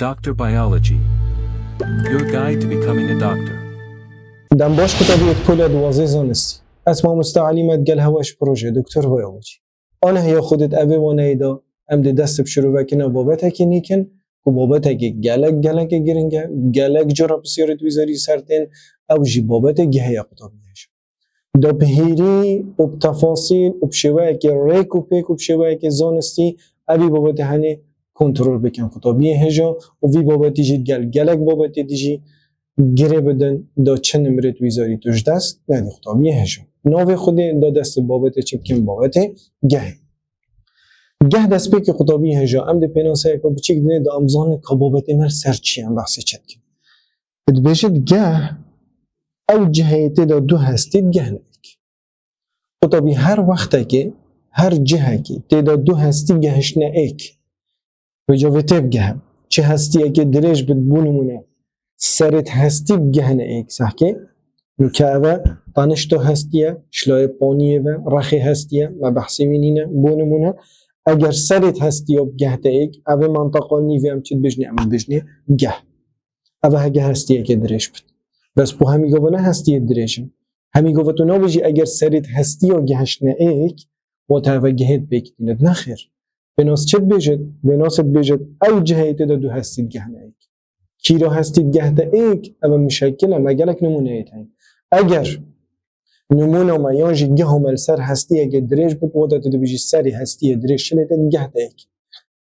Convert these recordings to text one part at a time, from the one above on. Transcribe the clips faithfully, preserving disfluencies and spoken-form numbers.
Doctor Biology. Your guide to becoming a doctor. Dem baş, qutabiyê Pula Duwazê Zanistî. Ez mamoste Elî me digel hewe ji proje Doktor Biology. Aniha ya xwe di evê waneyê de em dê dest bi şirovekirina babetekê nîkin ku babetekê gelek gelekê giring e, gelek cara pisyarê di wî zarî ser tên, ew jî babetê gehê ye qutabiyê hêja. Da bi hêrî û bi tefasîl û bi şêweyekê rêk û pêk û bi şêweyekê zanistî evî babetê henê kontrol bikin qutabiyê hêja û vî babetî jî gel gelek babetê dî jî girê bidin da çi nimrê tu wî zarî tu ji dest nedî qutabiyê hêja. Navê Xwedê da dest bi babetê çi bikin, babetê gehê. Geh destpêkê qutabiyê hêja em dê pênaseyeke biçîk dinê da em zanin ka babetê me li ser çi ye, em behsê çi dikin. Dibêjit geh ew cihê yê tê de du hestî digehne êk. Qutabî her wextekê, her cihekê tê de du hestî gehiştine êk. Vêca vê tê bigehe. Çi hestiyekê dirêj bit, bû nimûne, serêt hestî bigehne êk sehkê. Nûke ev e, tanişto hestî ye, şilayê poniyê ve, rexê hestî ye, me behsê wî nîne, bû nimûne, eger serêt hestî ya bigehte êk, ev ê manteqa nîvê em çi dibêjnê, em dibêjnê geh. Ev hege hestiyeke dirêj bit. Bes bo hemî gava ne hestiyê dirêj in. Hemî gava tu nabêjî eger serêt hestiya gehiştine êk, wate ev gehêt pêk tîne. Nexêr. Pênas çi dibêjit? Pênas dibêjit ew cihê tê de du hestî digehne êk. Kîra hestî digehte êk, ev mişekil e, me gelek nimûneyê heye. Eger nimûna me yan jî giha me li ser hestiyeke dirêj bit, wate tu dibêjî serê hestiyê dirêj şilê te digehte êk.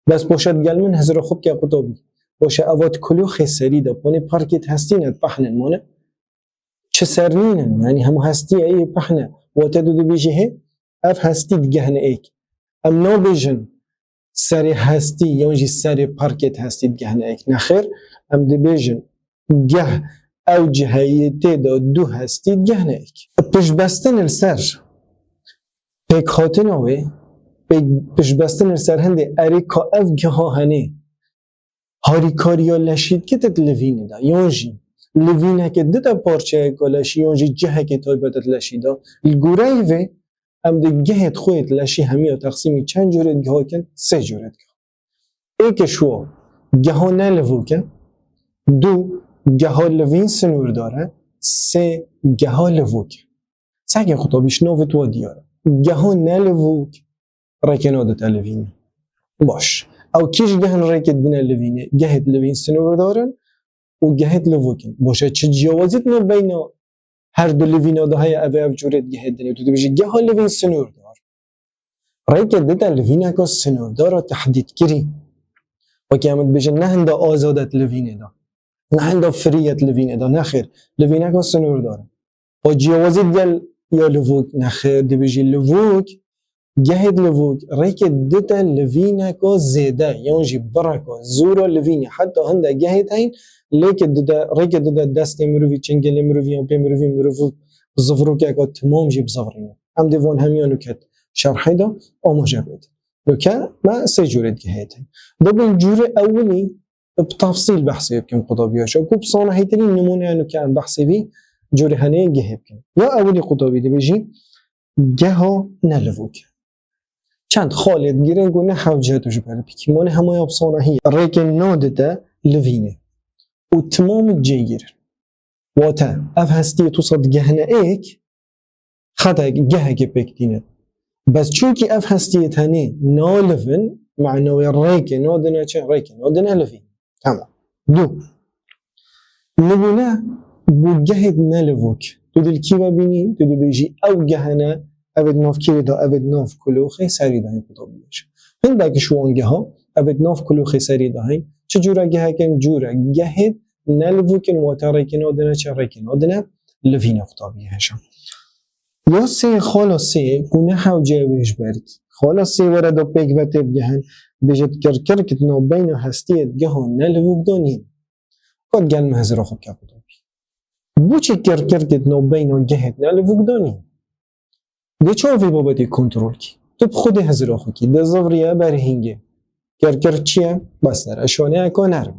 Bes boşe digel min hizira xwe bike qutabî. Boşe eva di kulûxê serî de ponê parkêt hestî ne, pehnin mane. Çi ser nînin, yanî hemû hestî ye, ê pehne. Wate tu dibêjî hê, ev hestî digehne êk. Em nabêjin serê hestî yan jî serê parkêt hestî digehne êk. Nexêr, em dibêjin geh ew ciheyê tê de du hestî digehne êk. Piştbestin li ser pêkhatina wê, pêk-, piştbestin li ser hindê erê ka ev giha henê harîkariya leşî dike di livînê de, yan jî livîneke di de parçeyeka leşî yan jî cihekê taybet di leşî de. Li goreyê vê em dê gehêt xwe yêt leşî hemiya texsîmî çend curêt giha kin? Sê curêt giha. Êk ji wan geha ne livûk e, du geha livîn sinûrdar e, sê geha livûk e. Sehkê qutabî ji navê tu diyar e. Geha ne livûk rêkê nadite livînê. Baş. Ew kî ji gehin rêkê didine livînê? Gehêt livîn sinûrdar in û gehêt livûk in. Baş e, çi ciyawazî di navbeyna her du livîna de heye, ev ê ev curêt gehêt dinê? Tu dibêjî geha livîn sinûrdar rêkê dide livîneka sinûrdara tehdîdkirî. Wekî em dibêjin ne hinda azad e di livînê de. Ne hinda frî ye di livînê de. Nexêr. Livîneka sinûrdar e. O ciyawazî digel ya livûk? Nexêr, dibêjî livûk, gehêt livûk rêkê dide livîneka zêde, yan jî bireka zûra livînê. Heta hinde gehêt heyn, lêkê dide, rêkê dide destê mirovî, çengelê mirovî, yan pê mirovî, mirov zivrokeka timam jî bizivrîne. Em dê van hemiya nûke di şerhê de amaje bêtin. Nûke me sê curê digehêtin. Dibin curê ewilî, bi tefsîl behsê bikim qutabî hêja. Ku bi sanahîtirî nimûneya nûke em behsê vî curê henê gehê bikin. Ya ewilî qutabî dibêjî geha ne livûk e. Çend xalê digire ku ne hewce tu ji ber bikî. Mane hema ya bi sanahî ye. Rêkê nadite livînê. Û timamî cêgir in. Wate, ev hestiyê tu sa digehne êk, xetek, gehekê pêk tîne. Bes çunkî ev hestiyê tenê nalivin, mena wê rêkê nadine çi? Rêkê nadine livîn. Tamam. Du. Nimûne bo gehêt ne livûk. Tu dê li kî ve bînî? Tu dibêjî ew gehene, ev ê di nav kîrê de, ev ê di nav kulûxê serî de hên qutabî hêja. Hindek ji wan geha, ev ê di nav kulûxê serî de hên. Çi cûre gehek in? Cûre gehêt ne livûk in, wate rêkê nadine çi? Rêkê nadine livînê qutabî hêja. Ya sê, xala sê, ku ne hewce wê ji ber kî. Xala sê were da pêk ve tê bigehin, bêje kirkirk di navbeyna hestiyê di geha ne livûk de nîn. Ka digel min hizira xwe bike qutabî. Bo çi kirkirk di navbeyna gehê di ne livûk de nîn? Dê çawa vê babetê kontrol kî? Tu bi xwe dê hizira xwe kî. Dê zivriye berê hingê. Kirkirk çi ye? Bes nere. Şoneyeka nerm.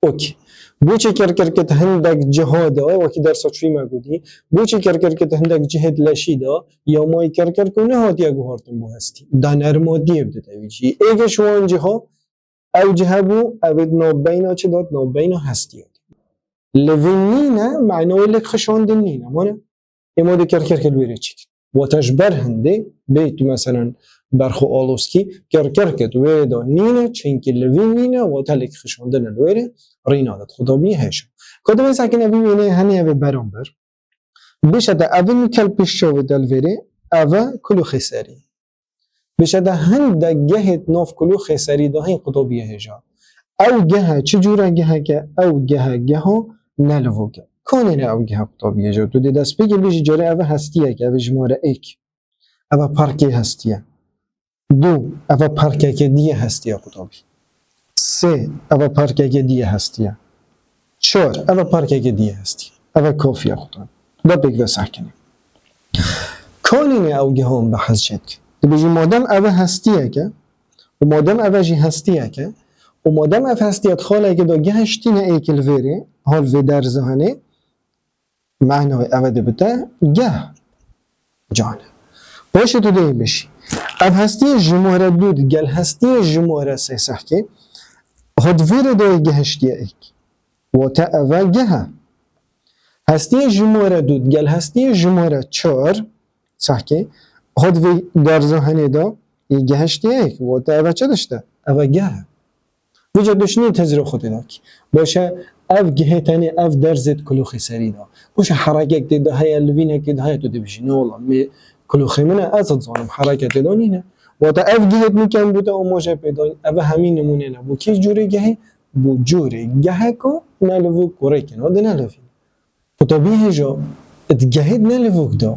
Okey. Bo çi kirkirk di hindek ciha de, wekî dersa çûyî me gotî, bo çi kirkirk di hindek cihê di leşî de, ya mayî kirkirk û nehatiye guhartin bo hestî? Da nermatiyê bidite wî cihî. Êk ji wan ciha Ew cihe bû, ev ê di navbeyna çi de, di navbeyna hestiya de. Livîn nîne, mena wê lêk xişandin nîne. Mane? Ê ma dê kerkerkê li wêrê çêkin. Wate ji ber hindê bê tu meselen berx û alozkî kerkerkê di wêrê de nîne, çimkî livîn nîne, wate lêk xişandin li wêrê rî nade. Xutabiyê hêja. Ka divê sekin evî wêneyê henê ev ê beramber. Bişete evî nû kel pêş çavê de li vêrê, ev e kulûxê serî. Bişete hinde gehêt nav kulûxê serî de hîn qutabiyê hêja. Ew gehe çi cûre geheke? Ew gehe geha nelivok e. Kanê ne ew gehe qutabiyê hêja? Tu dê destpêkê bêjî carê ev e hestiyek, ev e jimare êk. Ev e parkê hestiye. Du, ev e parkeke diye hestiye qutabî. Sê, ev e parkeke diye hestiye. Çar, ev e parkeke diye hestiye. Ev e kafiye qutabî. Da pêk ve sehkinê. Kanê ne ew gehan behs çêt. Dibêjî madem ev e hestiyeke û madem ev e jî hestiyeke û madem ev hestiye di xaleke de gehiştîne êk li vêrê, hal vê derzihanê, mena wê ev e dibite geh. Can. Paşê tu dê bêjî. Ev hestiyê jimare du digel hestiyê jimare sê sehkê, ha di vêrê de yê gehiştiye êk. Wate ev e geh e. Hestiyê jimare du digel hestiyê jimare çar sehkê, ha di vê derzihanê de yê gehiştiye êk. Wate ev e çi tişt e? Ev e geh e. Vêca tu şinî tezra xwe tê dakî. Baş e, ev gehê tenê ev derzê di kulûxê serî de. Baş e, herekek tê de heye, livînek tê de heye, tu dibêjî, ne wela, mê kulûxê min e, ez dizanim, hereke tê de nîne. Wate ev gehê nû kem bû te amaje pê dayîn, ev hemî nimûne ne. Bo kî cûrê gehê? Bo cûrê geheka nelivok ku rêkê nadine livîn. Qutabî hêja, di gehêt nelivok de,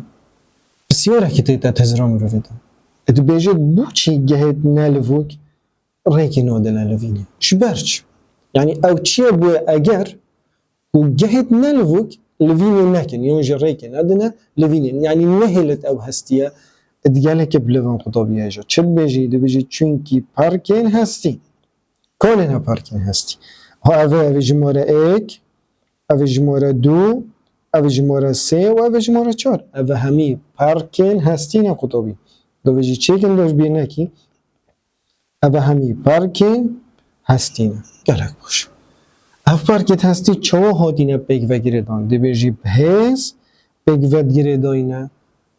pisyareke tê te tezra mirovê de. Dibêje, bo çi gehêt nelivok rêkê nadine livînê? Ji ber çi? Yanî ew çi ye bûye eger ku gehêt nelivok livînê nekin, yan jî rêkê nedine livînê? Yanî nehêlit ew hestiye di gelekê bi livên qutabî hêja. Çi dibêjî? Dibêjî, çimkî parkên hestî. Kanê ne parkên hestî? Ha ev e, ev e jimare êk, ev e jimare du, ev e jimare sê û ev e jimare çar. Ev e hemî parkên hestî ne qutabî. Dibêjî çêkin da ji bîr nekî. Ev e hemî parkên hestî ne. Gelek baş. Ev parkên hestî çawa hatine pêk ve girêdan? Dibêjî bi hêz pêk ve girêdayîne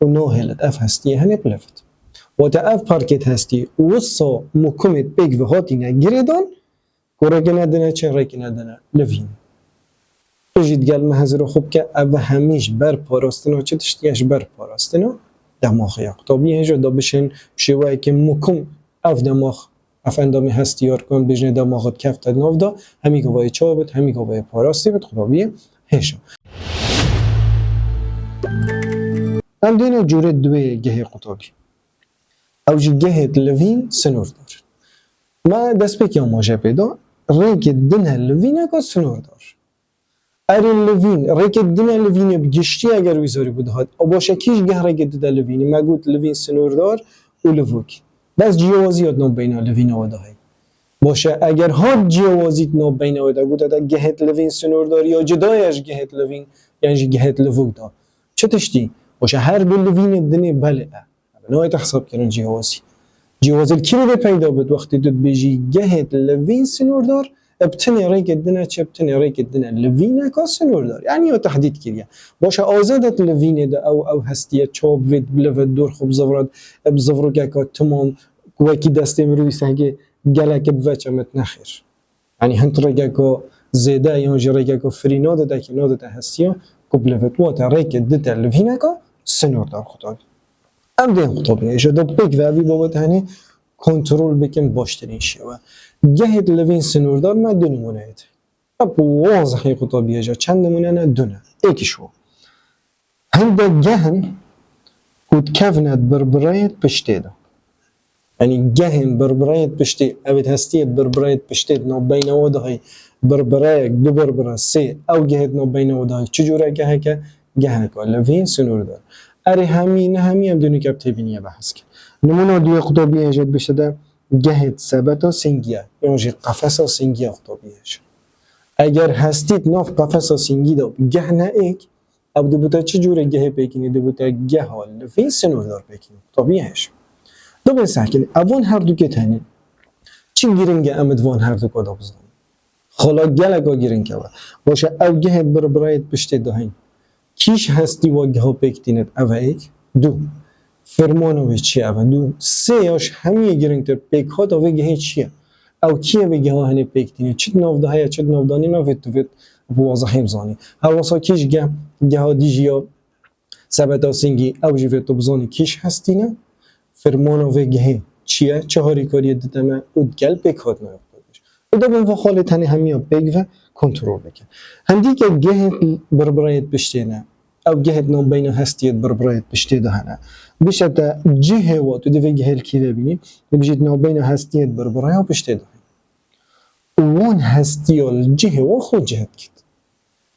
û nahêlit ev hestiyê henê bilivit. Wate ev parkên hestî wisa mukumêt pêk ve hatine girêdan, ku rêkê nedine çi, rêkê nedine livîn. Tu jî digel me heziro xwe bike, ev hemî ji ber parastina çi tiştî ye? Ji ber parastina demaxê ye. Qutabî hêja da bişên bi şêweyeke mukum ev demax, ev endamê hestiyar ku em bêjinê demaxê dikefte di nav de, hemî gavayê çawa bit, hemî gavayê parastî bit, qutabiyê hêja. Em dêne cûrê duwê gehê qutabî. Ew jî gehêt livîn sinordar. Me destpêkê amaje pê da, rêkê dine livîneka sinordar. Erê livîn, rêkê dine livînê bi giştî eger wî zarî bû dihat, a baş e kî ji geh rêkê dide livînê? Me got livîn sinordar û livok. Bes ciyawazî ya di navbeyna livîna we de heye. Baş e, eger hat ciyawazî di navbeyna we de, gote te gehêt livîn sinordar ya cuda ye ji gehêt livîn yan jî gehêt livok de. Çi tiştî? Baş e, her du livînê dinê belê e. Nayê te hesab kirin cihazî. Cihazê li kîrê de peyda bit, wextê tu dibêjî gehê livîn sinordar, e, bi tinê rêkê dine çi, bi tinê rêkê dine livîneka sinordar. Yanî ya tehdîd kiriye. Baş e, azad e, di livînê de ew, ew hestiye çawa bivêt, bilivet, dor xwe bizivret, e, bi zivrokeka timam, ku wekî destê mirovî sehgê gelekê biveçe mit, nexêr. Yanî hin rêkeka zêde yan jî rêkeka firî nadite kê, nadite hestiya ku bilivet, wate rêkê dite livîneka sinordar qutabî. Em dê qutabî hêja da pêk ve vî babet henê kontrol bikin baştirîn şêwe. Gehêt livîn sinordar me du nimûneyê te. Hep wazehê qutabî hêja çend nimûne ne? Du ne. Êkî şo. Hinde geh in ku dikevine di birbireyê di piştê de. Yanî gehên birbireyê di piştê, ev ê hestiyê di birbireyê di piştê di navbeyna we de heye birbireyek, du birbire, sê, ew gehê di navbeyna we de heye çi cûre gehek e? Geheka livîn sinordar. Erê hemî, ne hemî em dê nûke bi têbîniyê behs kin. Nimûna duyê qutabî hêja dibêje de gehê di sebeta singî ye, yan jî qefesa singî ya qutabî hêja. Eger hestî di nav qefesa singî de bi geh ne êk, ew dibûte çi cûrê gehê pêkînî? Dibûte geha livîn sinordar pêkînî. Tabî hêj. Dibê sehkînî. Evan her dukê tenê. Çi giring e em di van her du ka de bizanîn? Xala geleka giring e we. Baş e, ew gehê birbirayê di piştê de hên. Kîş hestî wa geha pêk tînit, ev e êk. Du. Fermana wê çi ye, ev e du. Sê ya ji hemiyê giringtir, pêkhata vê gehê çi ye? Ew kî ye vê geha henê pêk tîne? Çi di nav de heye, çi di nav de nîne, vê tu vê bi wazehî bizanî. Her wisa kîş geh, geha dî jî ya sebeta singî, ew jî vê tu bizanî kîş hestî ne. Fermana vê gehê çi ye, çi harîkariyê dide me û digel pêk hatina xwe de. Û da bin va xalê tenê hemiya pêk ve kontrol bike. Hindîke gehê birbirayê piştê ne. Ew gehê di navbeyna hestiyê birbirayê piştê de hene. Bişe te cihê wa, tu divê gehê li kî de bînî, dibijî di navbeyna hestiyê birbiraya piştê de hene. Û wan hestiya li cihê wa xwe cih dikit.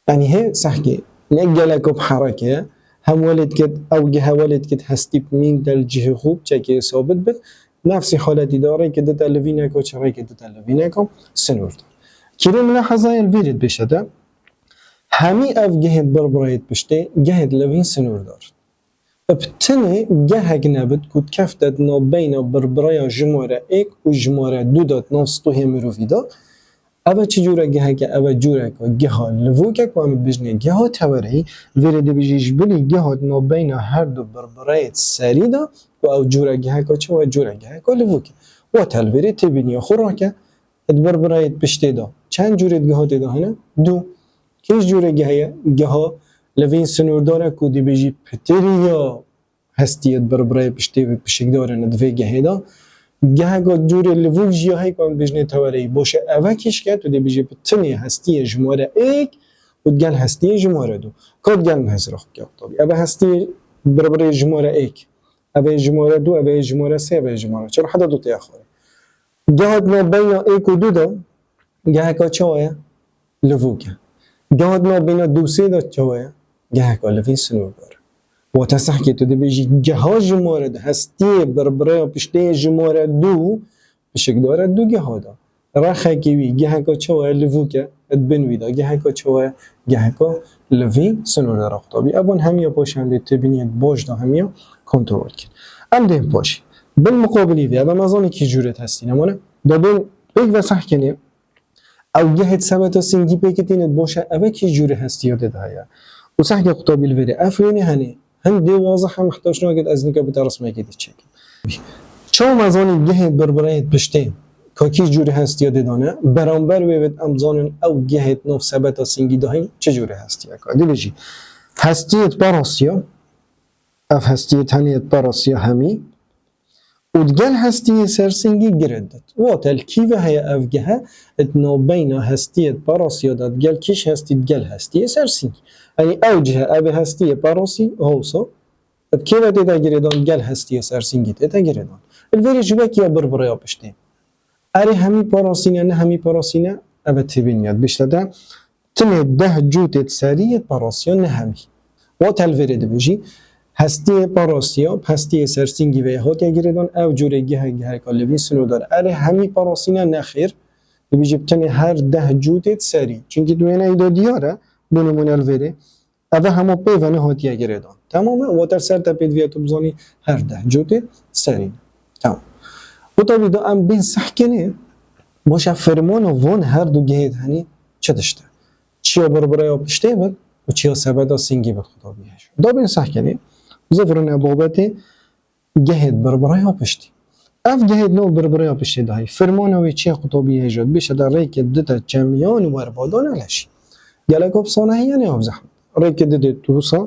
Yanî hê sehkê ne geleko bi hereke ye, hem welê dikit, ew gehe welê dikit hestî bi mîn de li cihê xwe çekê sabit bit, nefsî haletî de rêkê dite li vîneko çi, rêkê dite li vîneko sinûrdar. Kîrê milahezayê li vîrê dibêşe de, hemî ev gehê birbirayê piştê gehê li vîn sinûrdar. Bi tenê gehek nebit ku dikefte di navbeyna birbiraya jimare êk û jimare du de di nav stûhê mirovî de. Ev e çi cûre gehek e? Ev e cûreka geha livûk e ku em dibêjinê geha tewereyî. Vêrê dibêjî ji bilî geha di navbeyna her du birbirayê serî de ku ew cûre geheka çi ye? Cûre geheka livûk e. Wate li vêrê têbîniya xwe rake. Di birbirayê piştê de çend cûrê geha tê de hene? Du. Kî ji cûrê geha ye? Geha livîn sinûrdar e ku dibêjî pitiriya hestiyê di birbirayê piştê ve pişikdar in di vê gehê de. Geheka cûrê livûk jî ya heye ku em dibêjinê tewereyî. Baş e, ev e kîşke, tu dê bijî bi tinê hestiyê jimare êk û digel hestiyê jimare du. Ka digel min hizra xwe bike qutabî. Ev e hestiyê birbirê jimare êk. Ev ê jimare du, ev ê jimare sê, ev ê jimare çar. Heta du tê xwarê. Geha di navbeyna êk û du de geheka çawa ye? Livûk e. Geha di navbeyna du û sê de çawa ye? Geheka livîn sinûrdar e. Wate sehkê tu dibêjî geha jimare du, hestiyê birbiraya piştê jimare du pişikdar e du geha de. Rexekî wî geheka çawa ye? Livûk e. Di bin wî de geheka çawa ye? Geheka livîn sinûrdar e qutabî. Evan hemiya paşê em dê têbîniyên baş de hemiya kontrol kin. Em dê paşê. Bil muqabilî vê, ev em zanî kî cûrê hestî ne mane. Da bên pêk ve sehkenê, ew gehê di sebeta singî pêketîne, baş e, ev e kî cûrê hestiya tê de heye. Û sehkê qutabî li vêrê. Ev wênê henê. Hin dê wazeh e, mihtac nake ez nika bite resmekê dî çêkim. Çawa me zanî gehê birbireyê piştê ka kî cûrê hestiya tê de ne? Beramber wê vêt em zanin ew gehê di nav sebeta singî de hîn çi cûrê hestiyek e. Dibêjî hestiyê di perasiya, ev hestiyê tenê di perasiya hemî, û digel hestiyê sersingî girê dit. Wate li kî ve heye ev gehe, di navbeyna hestiyê di perasiya de digel kîş hestî digel hestiyê sersingî. Yanî ew cih e, ev ê hestiyê perasî, hewsa, bi kê ve tê de girêdan, digel hestiyê sersingî tê de girêdan. Li vêrê ji wekiya birbiraya piştê. Erê hemî perasî ne, ne hemî perasî ne, ev e têbîniya. Dibêjte de, tinê deh cûtê di serî yê perasiya ne hemî. Wate li vêrê dibêjî, hestiyê perasiya, hestiyê sersingî ve hatiye girêdan, ev cûrê gehek geheka livîn sinûrdar. Erê hemî perasî ne, ne xêr. Dibêjî bi tenê her deh cûtê di serî. Çunkî di wêneyê de diyar e, bo nimûne li vêrê. Ev e hema pê ve nehatiye girêdan. Temam e, wate ser te pêdiviya tu bizanî her deh cûtê serî ne. Tamam. Qutabî da em bên sehkenê, baş e, fermana van her du gehê de henî çi tişt e? Çiya birbiraya piştê bit û çiya sebeta singî bit qutabî hêja. Da bên sehkenê, zivrine babetê gehê di birbiraya piştî. Ev gehê di nav birbiraya piştê de heye. Fermana wê çi ye qutabî hêja? Dibêje de rêkê dide çemiyan werbadana leşî. Gelek hop sane heye ne hop zehmet. Rêkê dide tu wisa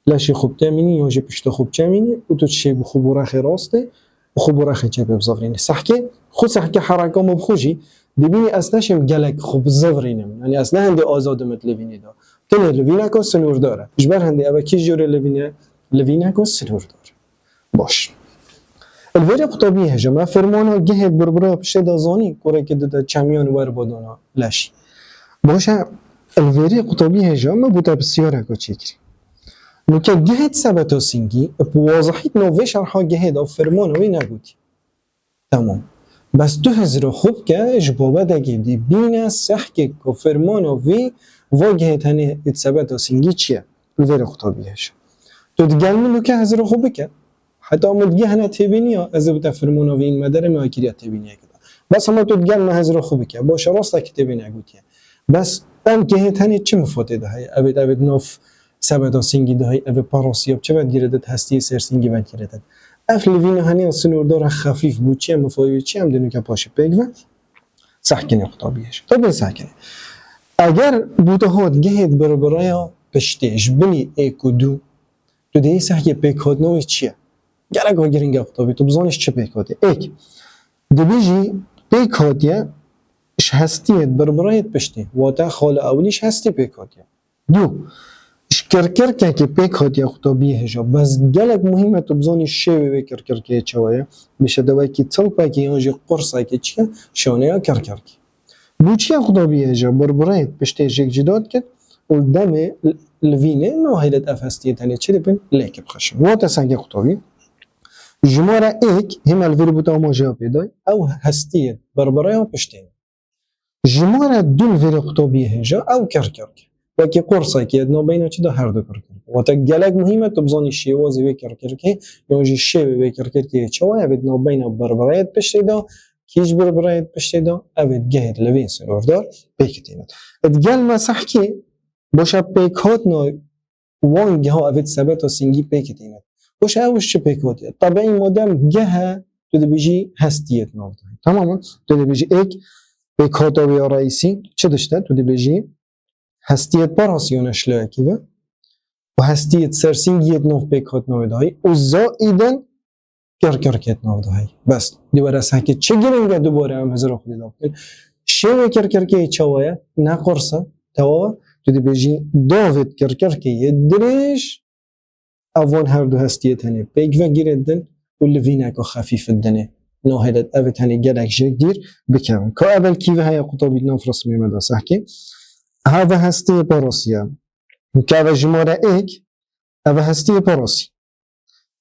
leşê xwe bitemînî, yan jî pişta xwe biçemînî û tu çê bi xwe bo rexê rastê û xwe bo rexê çepê bizivrînî. Sehkê, xwe sehkê hereka min bi xwe jî dibînî ez neşêm gelek xwe bizivrînim. Yanî ez ne hindê azad im di livînê de. Tenê livîneka sinûrdar e. Ji ber hindê ev e kî jûrê livîne? Livîneka sinûrdar. Baş. Li vêrê qutabî hêja me fermana gehê birbiraya piştê de zanî, kurê ke dide çemiyan werbadana leşî. Baş e, li vêrê qutabî hêja me bo te pisyareka çêkirî. Nuke gehê di sebeta singî, bi wazehî di nav vê şerha gehê de fermana wê negotî. Tamam. Bes tu hizra xwe bike, ji babetekê dî bîne sehkê ku fermana vê va gehê tenê di sebeta singî çi ye? Li vêrê qutabî hêja. Tu digel min nuke hizra xwe bike. Heta min digehne têbîniya, ez ê bi te fermana vê în me derê me kiriya têbîniyeke de. Bes hema tu digel me hezra xwe bike. Baş e, rast e kitêbê negotiye. Bes ev gehê tenê çi mifatê de heye? Evê, evê di nav sebeta singî de heye, evê parasiya bi çi ve digire, di hestiyê sersingî ve digire. Ev livîna henê ya sinordar e xefîf bû. Çi ye mifayê wê çi ye? Em dê nuke paşê pêk ve sehkinê qutabiyê hêja. Tabî sehkinê. Eger bûte hat gehê di birbireya piştê ji binî êk û du, tu dê sehkê pêkhatina wê çi ye? Gelek a giring e qutabî, tu bizanî ji çi pêk hatî. Êk, dibêjî pêk hatiye ji hestiyê di birbireyê di piştê. Wate xala ewilî ji hestî pêk hatiye. Du, ji kirkirkekê pêk hatiye qutabiyê hêja. Bes gelek muhîm e tu bizanî şêwê wê kirkirkeyê çawa ye. Bişete wekî tilpekê yan jî qursekê çi ye? Şaneya kirkirkê. Bû çi ye qutabiyê hêja? Birbireyê di piştê jêk cuda dikit û demê li-, livînê nahêlet ev hestiyê tenê çi dibin? Lêk bixişin. Wate sehkê qutabî. Jimare êk, hê me li vêrê bûte amajeya pê day, ew hestiyê birbireya piştê ne. Jimare du li vêrê qutabiyê hêja, ew kirkirk. Wekî qursekê ye, di navbeyna çi de her du kirkirk. Wate gelek muhîm e tu bizanî şêwazê wê kirkirkê, yan jî şêwê wê kirkirkê çawa ye, ev ê di navbeyna birbireyê di piştê de, kî ji birbireyê di piştê de, ev ê di gehê di livîn sinordar pêk tîne. Di gel me sehkê, baş e pêkhatina wan geha ev ê di sebeta singî pêk tîne. Baş e ew ji çi pêk hatiye? Tebeî madem geh e, tu dibêjî hestiyê di nav de. Tamam e? Tu dibêjî êk pêkhata wê ya reîsî çi dişte? Tu dibêjî hestiyê parasiyona şilayekî ve û hestiyê sersingiyê di nav pêkhatina wê de heye û zaîden kirkirkê di nav de heye. Bes, dî were sehkê çi giring e dubare em hizra xwe lê da bikin. Şêwê kirkirkê çawa ye? Ne qurs e, tewaw e. Tu dibêjî davêt kirkirkê yê dirêj, ev van her du hestiyê tenê pêk ve girê din û livîneka xefîf dinê. Nahêlet ev tenê gelek jêk dîr bikevin. Ka evel kî ve heye qutabî di nav resmê me de sehkê? Ha ve hestiyê parasî ye. Ka ve jimare êk, ev hestiyê parasî.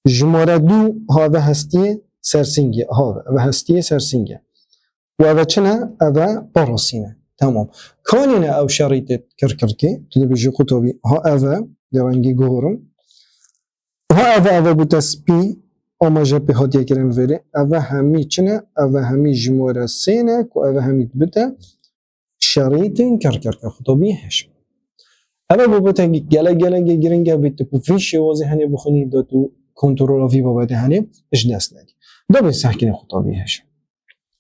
Jimare du, ha ve hestiyê sersingî. Ha ve, ev hestiyê sersingî. Û eve çi ne? Eve parasî ne. Tamam. Kanî ne ew şerîtê kirkirkê? Tu dibêjî qutabî. Ha eve, di rengî guhorim. Ha eve, eve bûte spî, amaje pê hatiye kirin vêrê. Eve hemî çi ne? Eve hemî jimare sê ne, ku eve hemî dibite şerîtên kirkirke qutabî hêj. Eve babeteke gelek gelek giring e, bê tu bi vî şêwazê henê bixwînî da tu kontrola vî babetê henê ji dest nedî. Da bê sehkinê qutabî hêj.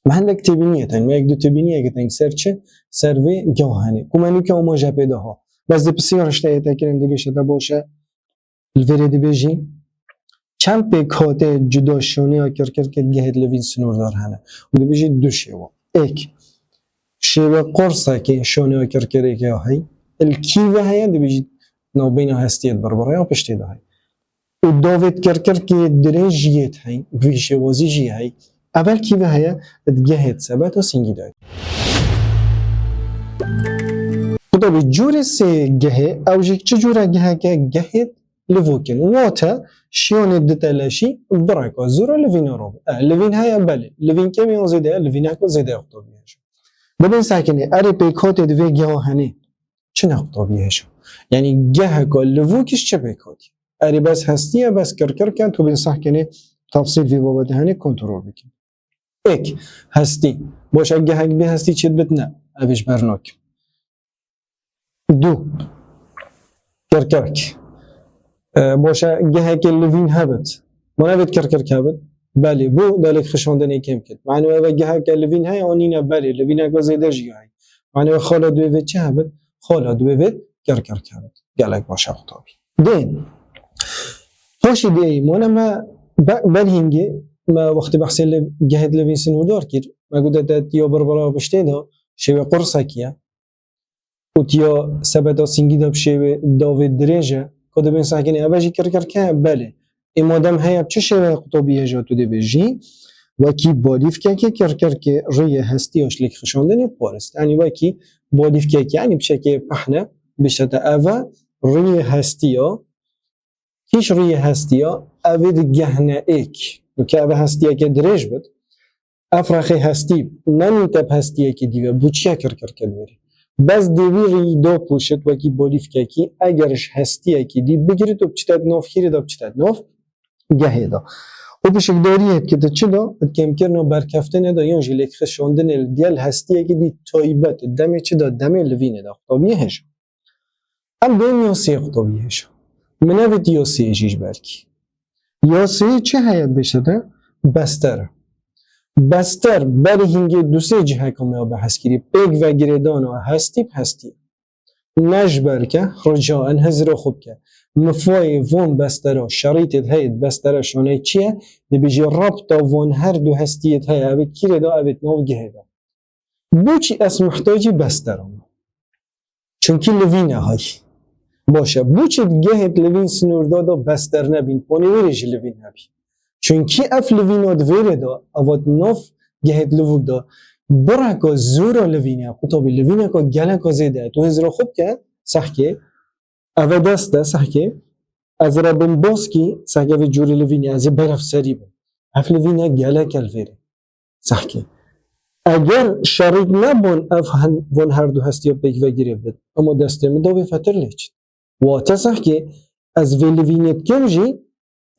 Me hindek têbîniyê teng, me yek du têbîniyeke teng ser çi? Ser vê geh henê. Ku me nûke amaje pê daha. Bes di pisyar ji te yê te kirin dibêje te baş e. Li vêrê dibêjî çend pêkhateyê cuda şaneya kirkirkê di gehê di livîn sinordar hene. Û dibêjî du şêwa. Êk, şêwe qursekê şaneya kirkirkê heye. Li kî ve heye? Dibêjî navbeyna hestiyê di birbireya piştê de heye. Û davêt kirkirkê dirêj jî yê heye, bi vî şêwazî jî heye. Evel kî ve heye? Di gehê di sebeta singî de. Xuda bî cûrê sê gehê, ew jî çi cûre geheke? Gehê livûk in. Wate şiyanê di teleşî bireka zûra livîna rabin. E, livîn heye, belê. Livîn kêm yan zêde ye? Livîneka zêde ye qutabî hêja. Dibên sekinê, erê pêkhatê di vê geha henê çi ne qutabî hêja? Yanî geheka livûk ji çi pêk hatî? Erê bes hestî ye, bes kirkirk e, tu bên sehkinê tefsîl vê babetê henê kontrol bikin. Êk, hestî. Baş e, gehek bê hestî çêdibit? Ne. Ev ê ji ber nakim. Du. Kirkirk. E, baş e, gehekê livîn hebit. Ma nevêt kirkirk hebit? Belê, bû da lêkxişandinê kêm kir. Mane eve geheke livîn heye, an nîne? Belê, livîneke zêde jî heye. Mane xala divê vê çi hebit? Xala divê vê kirkirk hebit. Gelek baş e qutabî. Dê. Paşê dê, mane me be-, ber hingê, me wextê behsê li gehê di livîn sinûrdar kir. Me gote te tiya birbira piştê de şêwe qursekî ye. Û tiya sebeta singî de bi şêwê davê dirêj e. Ka dibên sehkinê eve jî kirkirk e? Belê. Ê madem heye, bi çi şêweyê qutabî hêja tu dibêjî? Wekî balîfkekê kirkirkê rûyê hestî ya ji lêkxişandinê parist. Yanî wekî balîfkekê, yanî bi çekê pehne, bişete eve rûyê hestî ya, kî ji rûyê hestî ya, ev ê di gehne êk. Nuke eve hestiyeke dirêj bit. Ev rexê hestî nemîte bi hestiyekî dî ve, bû çi ye kirkirke li wêrê? Bes dê wî rî da pûşit wekî bolîfkekî, eger ji hestiyekî dî bigirît û biçite di nav hîrê de, biçite di nav gehê de. Û pişikdariyê dike di çi de? Di kêmkirina berkeftinê de yan jî lêkxişandinê li gel hestiyekî dî taybet, demê çi de? Demê livînê de, qutabiyê hêja. Em dên yasê qutabiyê hêja. Min nevêt yasê jî ji ber kî. Yasê çi heye bêşe de? Bester. Bester berî hingê du sê ciheka me ya behs kirî. Pêk ve girêdana hestî bi hestî. Ne ji ber ke, rica, en hizra xwe bike. Mifayê von bestera, şerîtê heye di bestera şaneyê çi ye? Dibêjî rabta von her du hestiyê heye, evê kirê de, evê nav gehê de. Boçî ez mihtacî bestera me? Çunkî livîne hay. Baş e. Boçî di gehê di livîn sinûrda de bester nebîn, ponê wê rê jî livîn hebî? Çunkî ev livîna di vê rê de, eva di nav gehê di livûk de, bireka zora livîne, qutabî livîneka geleka zêde ye. Tu hizra xwe bike, sehkê, eve dest e, sehkê, ez re bin baskî, sehkê vê cûrê livînê, ez ê berev serî bim. Ev livîne gelek e li vê rê. Sehkê. Eger şerît nebûn ev hen-, von her du hestiya pêk ve girê bit, ama destê min da wê fetir lê çit. Wate sehkê, ez vê livînê dikim jî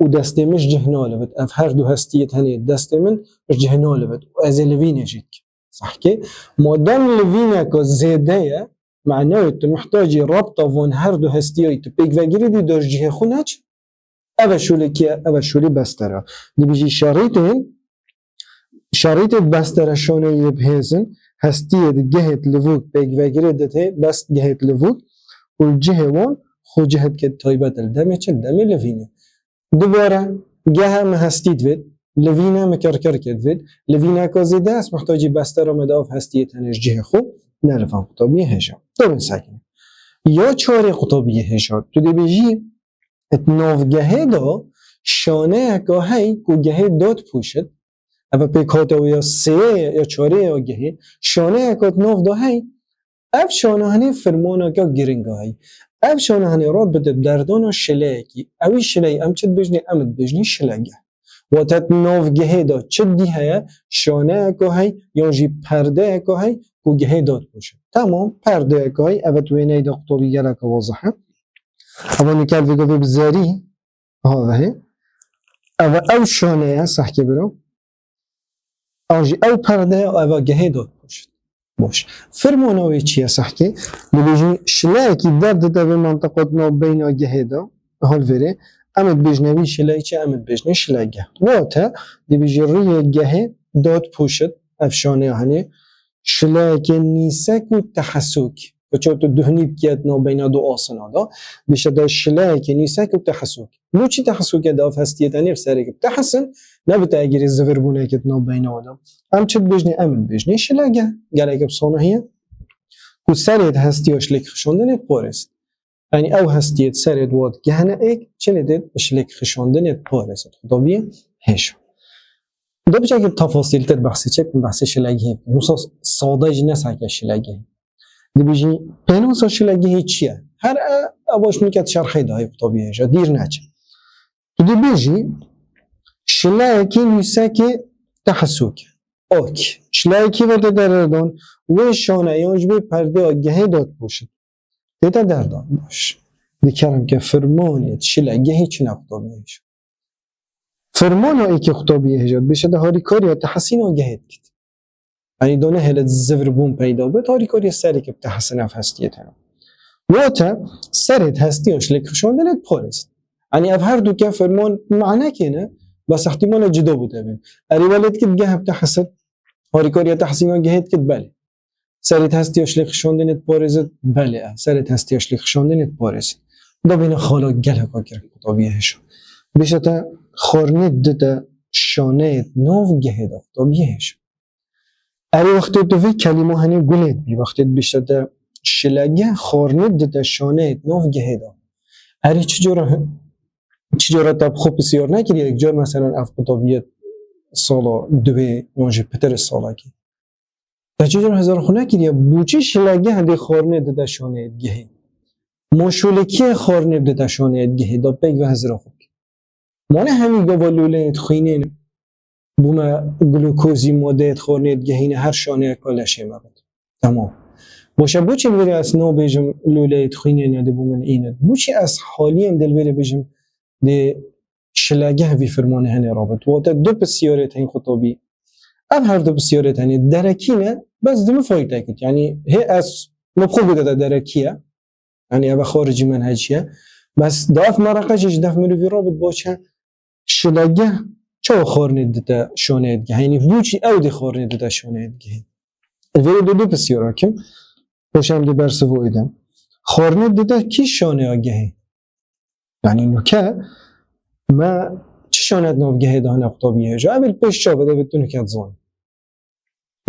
û destê min ji cih nalivit. Ev her du hestiyê tenê destê min ji cih nalivit û ez ê livînê jî dikim. Sehkê. Madem livîneka zêde ye, manayê tu mihtacî rabta von her du hestiyayî tu pêk ve girê dî da ji cihê xwe neçe. Ev e şûlê kî ye? Ev e şûlê bestera. Dibêjî şerîtên, şerîtê bestera şaneyê bi hêz in, hestiyê di gehê di livûk pêk ve girê didê, best gehê di livûk û li cihê wan xwe cihê dike taybet e li demê çi? Demê livînê. Dubare, gehe min hestî divêt, livîne min kirkirkê divêt, livîneka zêde ez mihtacî bestera me de ev hestiyê tenê ji cihê xwe nelivan qutabiyê hêja. Dobin sakin. Ya çarê qutabiyê hêja. Tu dibêjî, di navgehê de şaneyeka hey ku gehê dad pûşit, eve pêkhate wê ya sêyê ya çarê ya gehê, şaneyeka di nav de hey, ev şane henê firmaneke giring a hey. Ev şane henê rat bide derdana şileyekî. Ewî şileyî em çi dibêjnê? Em dibêjnê şilege. Wate di navgehê de çi dî heye? Şaneyeka hey yan jî perdeyeka hey ku gehê dad pûşit. Tamam, perdeyeka hey, eve di wêneyê de qutabî geleke wazih e. Eve nûke li vê gavê bi zerî, ha, vehê. Eve ew şane ye, sehkê biro. An jî ew perde ye, eve gehê dad pûşit. Baş. Firmana wê çi ye sehkê? Dibêjin şileyekî derdide vê mantiqa di navbeyna gehê de. Hol verê. Em dibêjne wî şileyê çi? Em dibêjne şilege. Wate, dibêjî rûyê gehê dad pûşit, ev şane ya henê. Şileyekê nîsek û tehesûk. Ku çawa tu duhnî bikî di navbeyna du asina de. Bêşe de şileyekê nîsek û tehesûk. Bo çi tehesûke di ev hestiyê tenê bi serê ke bitehesin, nebite egirê zivirbûneke di navbeyna wan de. Em çi dibêjnê? Em dibêjnê şilege. Gelek bi sona heye ku serê di hestiya şilek xişandinê diparêzit. Yanî ew hestiyê di serê di wa digehine êk, çinê dê şilek xişandinê diparêzit. Xutabiyê hêja. Da biçekî tefasîltir behsê çek, behsê şilegihê. Wisa sade jî ne sehke şilegihê. Dibêjî, pênasa şilegihê çi ye? Her e, ev baş nûke di şerhê de heye qutabiyê hêja. Dîr neçe. Tu dibêjî, şileyekî nûsekê tehesûk. Ok. Şileyekî ve de derdan, wê şane yan jî wê perdeya gehê dad pûşit. Tê de derdan baş. Dikerem ke firmanê şilegehê çi ne qutabiyê hêja. Firmana êkê qutabiyê hêja, dibêje de harîkariya tehesîna gehê dikit. Yanî dane hêle zivirbûn peyda bit, harîkariya serê ke bitehesin ev hestiyê tenê. Wate, serê di hestiya şilek xişandinê diparêzit. Yanî ev her du ke firman manekê ne, bes ihtimale cida bû dibin. Erê welê dikit geh bitehesit, harîkariya tehesîna gehê dikit belê. Serê di hestiya şilek xişandinê diparêzit, belê e. Serê di hestiya şilek xişandinê diparêzit. Da bêne xala geleka giring qutabiyê hêja. Bêşe te xwarnê dide şaneyê di nav gehê de qutabiyê hêja. Erê wextê tu vê kelîma henê gulê dibî, wextê dibêşe te şilege xwarnê dide şaneyê di nav gehê de. Erê çi cara, çi cara te bi xwe pisyar nekiriye, yek car meselen ev qutabiyê sala duwê yan jî pitirê salekê. Te çi cara hizar xwe nekiriye, boçî şilege hendê xwarnê dide şaneyê di gehê? Ma şolekiyê xwarnê dide şaneyê di gehê da pêk ve hizra xwe bike. Mane hemî gava lûleyê di xwînê bûme glukozî madeyê di xwarnê digehîne her şaneyeka leşê me bit. Tamam. Boşe boçî li vêrê ez nabêjim lûleyê di xwînê ne dibû min îne. Boçî ez haliyên di li vêrê bêjim dê şilegeh vî firmanê henê rabit. Wate du pisyarê tenê Qutabî. Ev her du pisyarê tenê derekî ne, bes di min fayde kit. Yanî hê ez min xwe gote te derekî ye. Yanî ev xaricî menhecî ye. Bes di ev mereqe jî ji def mirovî rabit, baş e. Şilegeh çawa xwarinê dite şaneyê digehê? Yanî bûçî ew dê xwarinê dite şaneyê digehê? Vê du du pisyara kim. Paşê em dê bersiva wê de. Xwarinê dite kî şaneya gehê? Yanî nûke me çi şanet nav gehê de hene Qutabî hêja? Ev ê li pêş çav bide, ev ê tu nûke dizanî.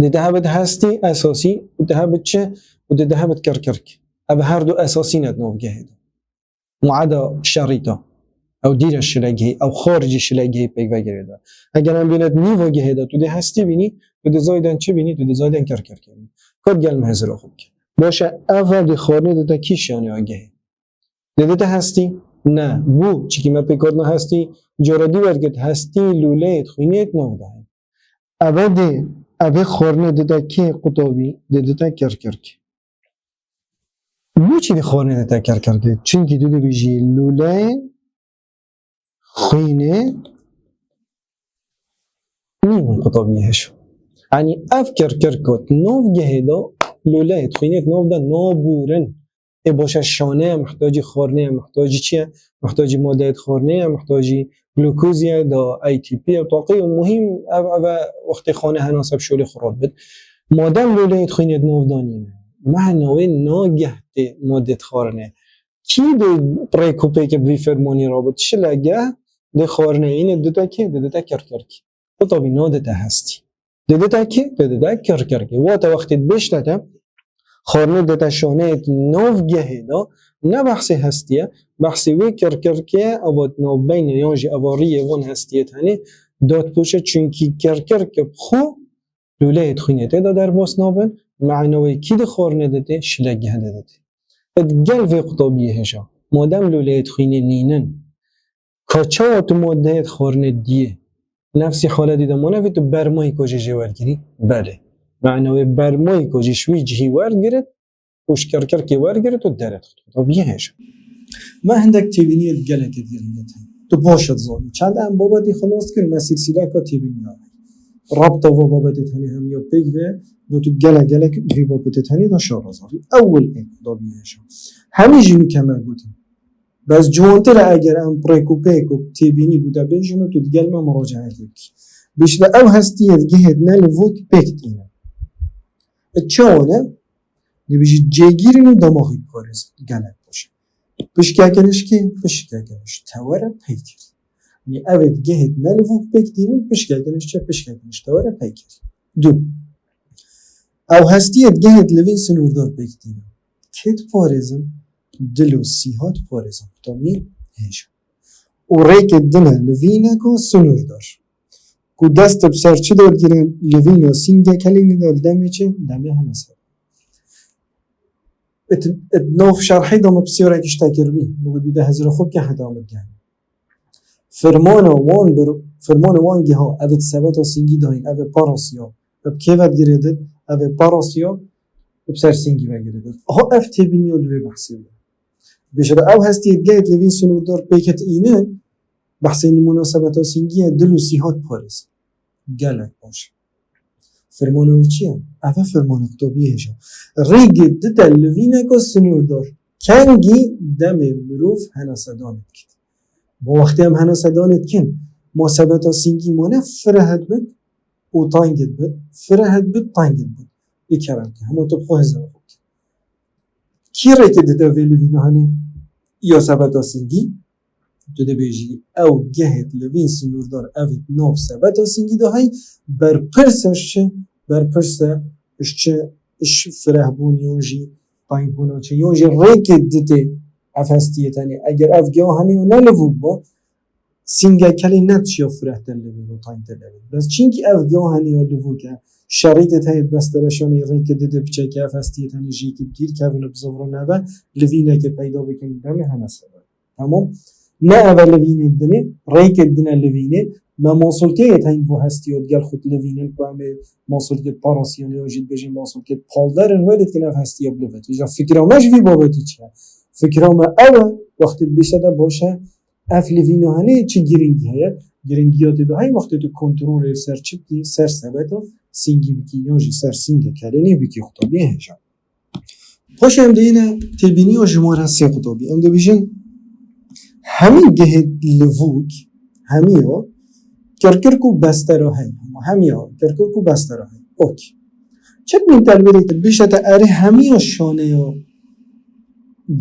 Dê de hebit hestî, esasî, û dê hebit çi? Û dê de hebit kirkirk. Ev her du esasî ne di nav gehê de. Muada şerîta. Ew dîre şilegehê, ew xaricî şilegehê pêk vegirê de. Eger em bîne di nîva gehê de, tu dê hestî bînî, tu dê zayden çi bînî, tu dê zayden kirkirkê bînî. Ka digel me hizira xwe bike. Baş e, ev ver dê xwarinê dite kî şaneya gehê? Dê dite hestî? Ne. Bû, çikî me pêk hatina hestî, cara dî wergirt, hestî lûleyê di xwînê di nav de heye. Eve dê, evê xwarinê dite kê Qutabî, dê dite kirkirk. Bûçî dê xwarinê dite kirkirkê? Çimkî tu dibêjî lûleyên xwînê nînin Qutabî hêja. Yanî ev kirkirka di nav gehê de lûleyê di xwînê di nav de nabûrin. Ê baş e, şane ye, mihtacî xwarinê ye, mihtacî çi ye? Mihtacî madeyê di xwarinê ye, mihtacî glukozê ye, da A T P ye, taqî û muhîm ev, ev e wextê xane henase bi şolê xwe radibit. Madem lûleyê di xwînê di nav de nîne, mehna wê nageh tê madê di xwarinê. Kî dê rêk û pêkê bi vî fermanî rabit? Şilegeh dê xwarinê înê dide kê? Dide kirkirkî. Qutabî nadide hestî. Didite kê? Didite kirkirkê. Wate wextê dibêjte te, xwarinê dite şaneyê di nav gehê de, ne behsê hestî ye, behsê wê kirkirkê ye, eva di navbeyne yan jî eva riyê van hestiyê tenê dad poşe, çunkî kirkirk bi xwe lûleyê di xwînê tê de derbas nabin, mehna wê kî di xwarinê de tê? Şilegeh de de tê. Ed gel vê qutabiyê hêja. Madem lûleyê di xwînê nînin, ka çawa tu madeyê di xwarinê diyê? Nefsî haletî de mane vê tu bermayî ko jê jê wergirî? Belê. Mehna wê bermayî ko jî ji wî cihî wergirit û ji kirkirkê wergirit û dere dixit. Qutabiyê hêja. Me hindek têbîniyê di gelekê diyê heye. Tu baş e dizanî. Çend em babetî xilas kir, me silsîleka têbîniya. Rabta va babetê tenê hemiya pêk ve, do tu gelek gelek vî babetê tenê de şarazavî. Ewil ê qutabiyê hêja. Hemî jî nûke me gotin. Bes ciwantir e eger em rêk û pêk û têbînî bû de bêjin û tu digel me muracaetê bikî. Bêjte ew hestiyê di gehê di ne livok pêk tîne. E, çawa ne? Dibêjî cêgîrin û demaxî diparêzin. Gelek baş e. Pişkeke nişkê, pişkeke niş. Te were peykir. Yanî ev ê di gehê di ne livok pêk tînin, pişkeke niş çe, pişkeke niş te were peykir. Du. Ew hestiyê di gehê di livîn sinûrdar pêk tînin. Kê diparêzin? Dil û sîha diparêzin. Qutabiyê hêja. Û rêkê dine livîneka sinûrdar. Ku dest bi ser çi de digire, livîn ya sîngek helînê de li demê çi? Demê hene ser. It, it nav şerhê de me pisyarek ji te kiribî. Min gotibî de hizira xwe bike heta min gel. Firmana wan bir, firmana wan giha, ev ê sebeta sîngî dayîn, ev ê parasiya. Ev kê ve digirêdin? Ev ê parasiya bi ser sîngî ve girêdin. Aha ev têbîniya di vê behsê de. Bêje de ew hestiyê digehê di livîn sinûrdar pêket înin, behsê munasebeta sîngî ye, dil û sîha diparêz. Gelek baş. Fermana wî çi ye? Ev e fermana qutabiyê hêja. Rêgê dide livîneka sinûrdar. Kengî demê mirov henesedanê dikit. Bo wextê em henesedanê dikin, ma sebeta sîngî ma ne fireh dibit û tang dibit, fireh dibit, tang dibit. Bê kerem ke, hema tu bi xwe hizira xwe bike. Kî rêkê dide vê livîna henê ya sebeta sîngî? Tu dibêjî, ew gehê di livîn sinûrdar ev ê di nav sebeta sîngî de hey, berpirs e ji çi? Berpirs e ji çi? Ji firehbûn yan jî tengbûna çi? Yan jî rêkê didê ev hestiyê tenê. Eger ev giya henê ya ne livûk ba, sîngek helê ne diçiya fireh te livîn û teng te livîn. Bes çinkî ev giya henê ya livûk e, şerîtê te yê bes tereşanê rêkê didê biçekê ev hestiyê tenê jêkî bi dîr kevin û bi zivrin neve, livînekê peyda bikin demê hene sebe. Tamam. Ne ev e livînê dinê, rêkê dine livînê, me masulkeyê teng bo hestiya digel xwe livînin ku em ê masulkê parasiyane yan jî dibêjin masulkê palderin wê lê dikin ev hestiya bilivit. Îja fikra me ji vî babetî çi ye? Fikra me ew e, wextê dibêjte de baş e, Ev livîna henê çi girîngî heye? Girîngiya tê de hey wextê tu kontrolê ser çi bikî, ser sebeta sîngî bikî, yan jî ser sîngê kelenî bikî, qutabiyê hêja. Paşê em dê yine têbîniya jimara sê qutabî. Em dibêjin hemî gehê livûk, hemiya kirkirk û bestera hey. Hemiya kirkirk û bestera hey. Ok. Çi min telberê bişete erê hemiya şaneya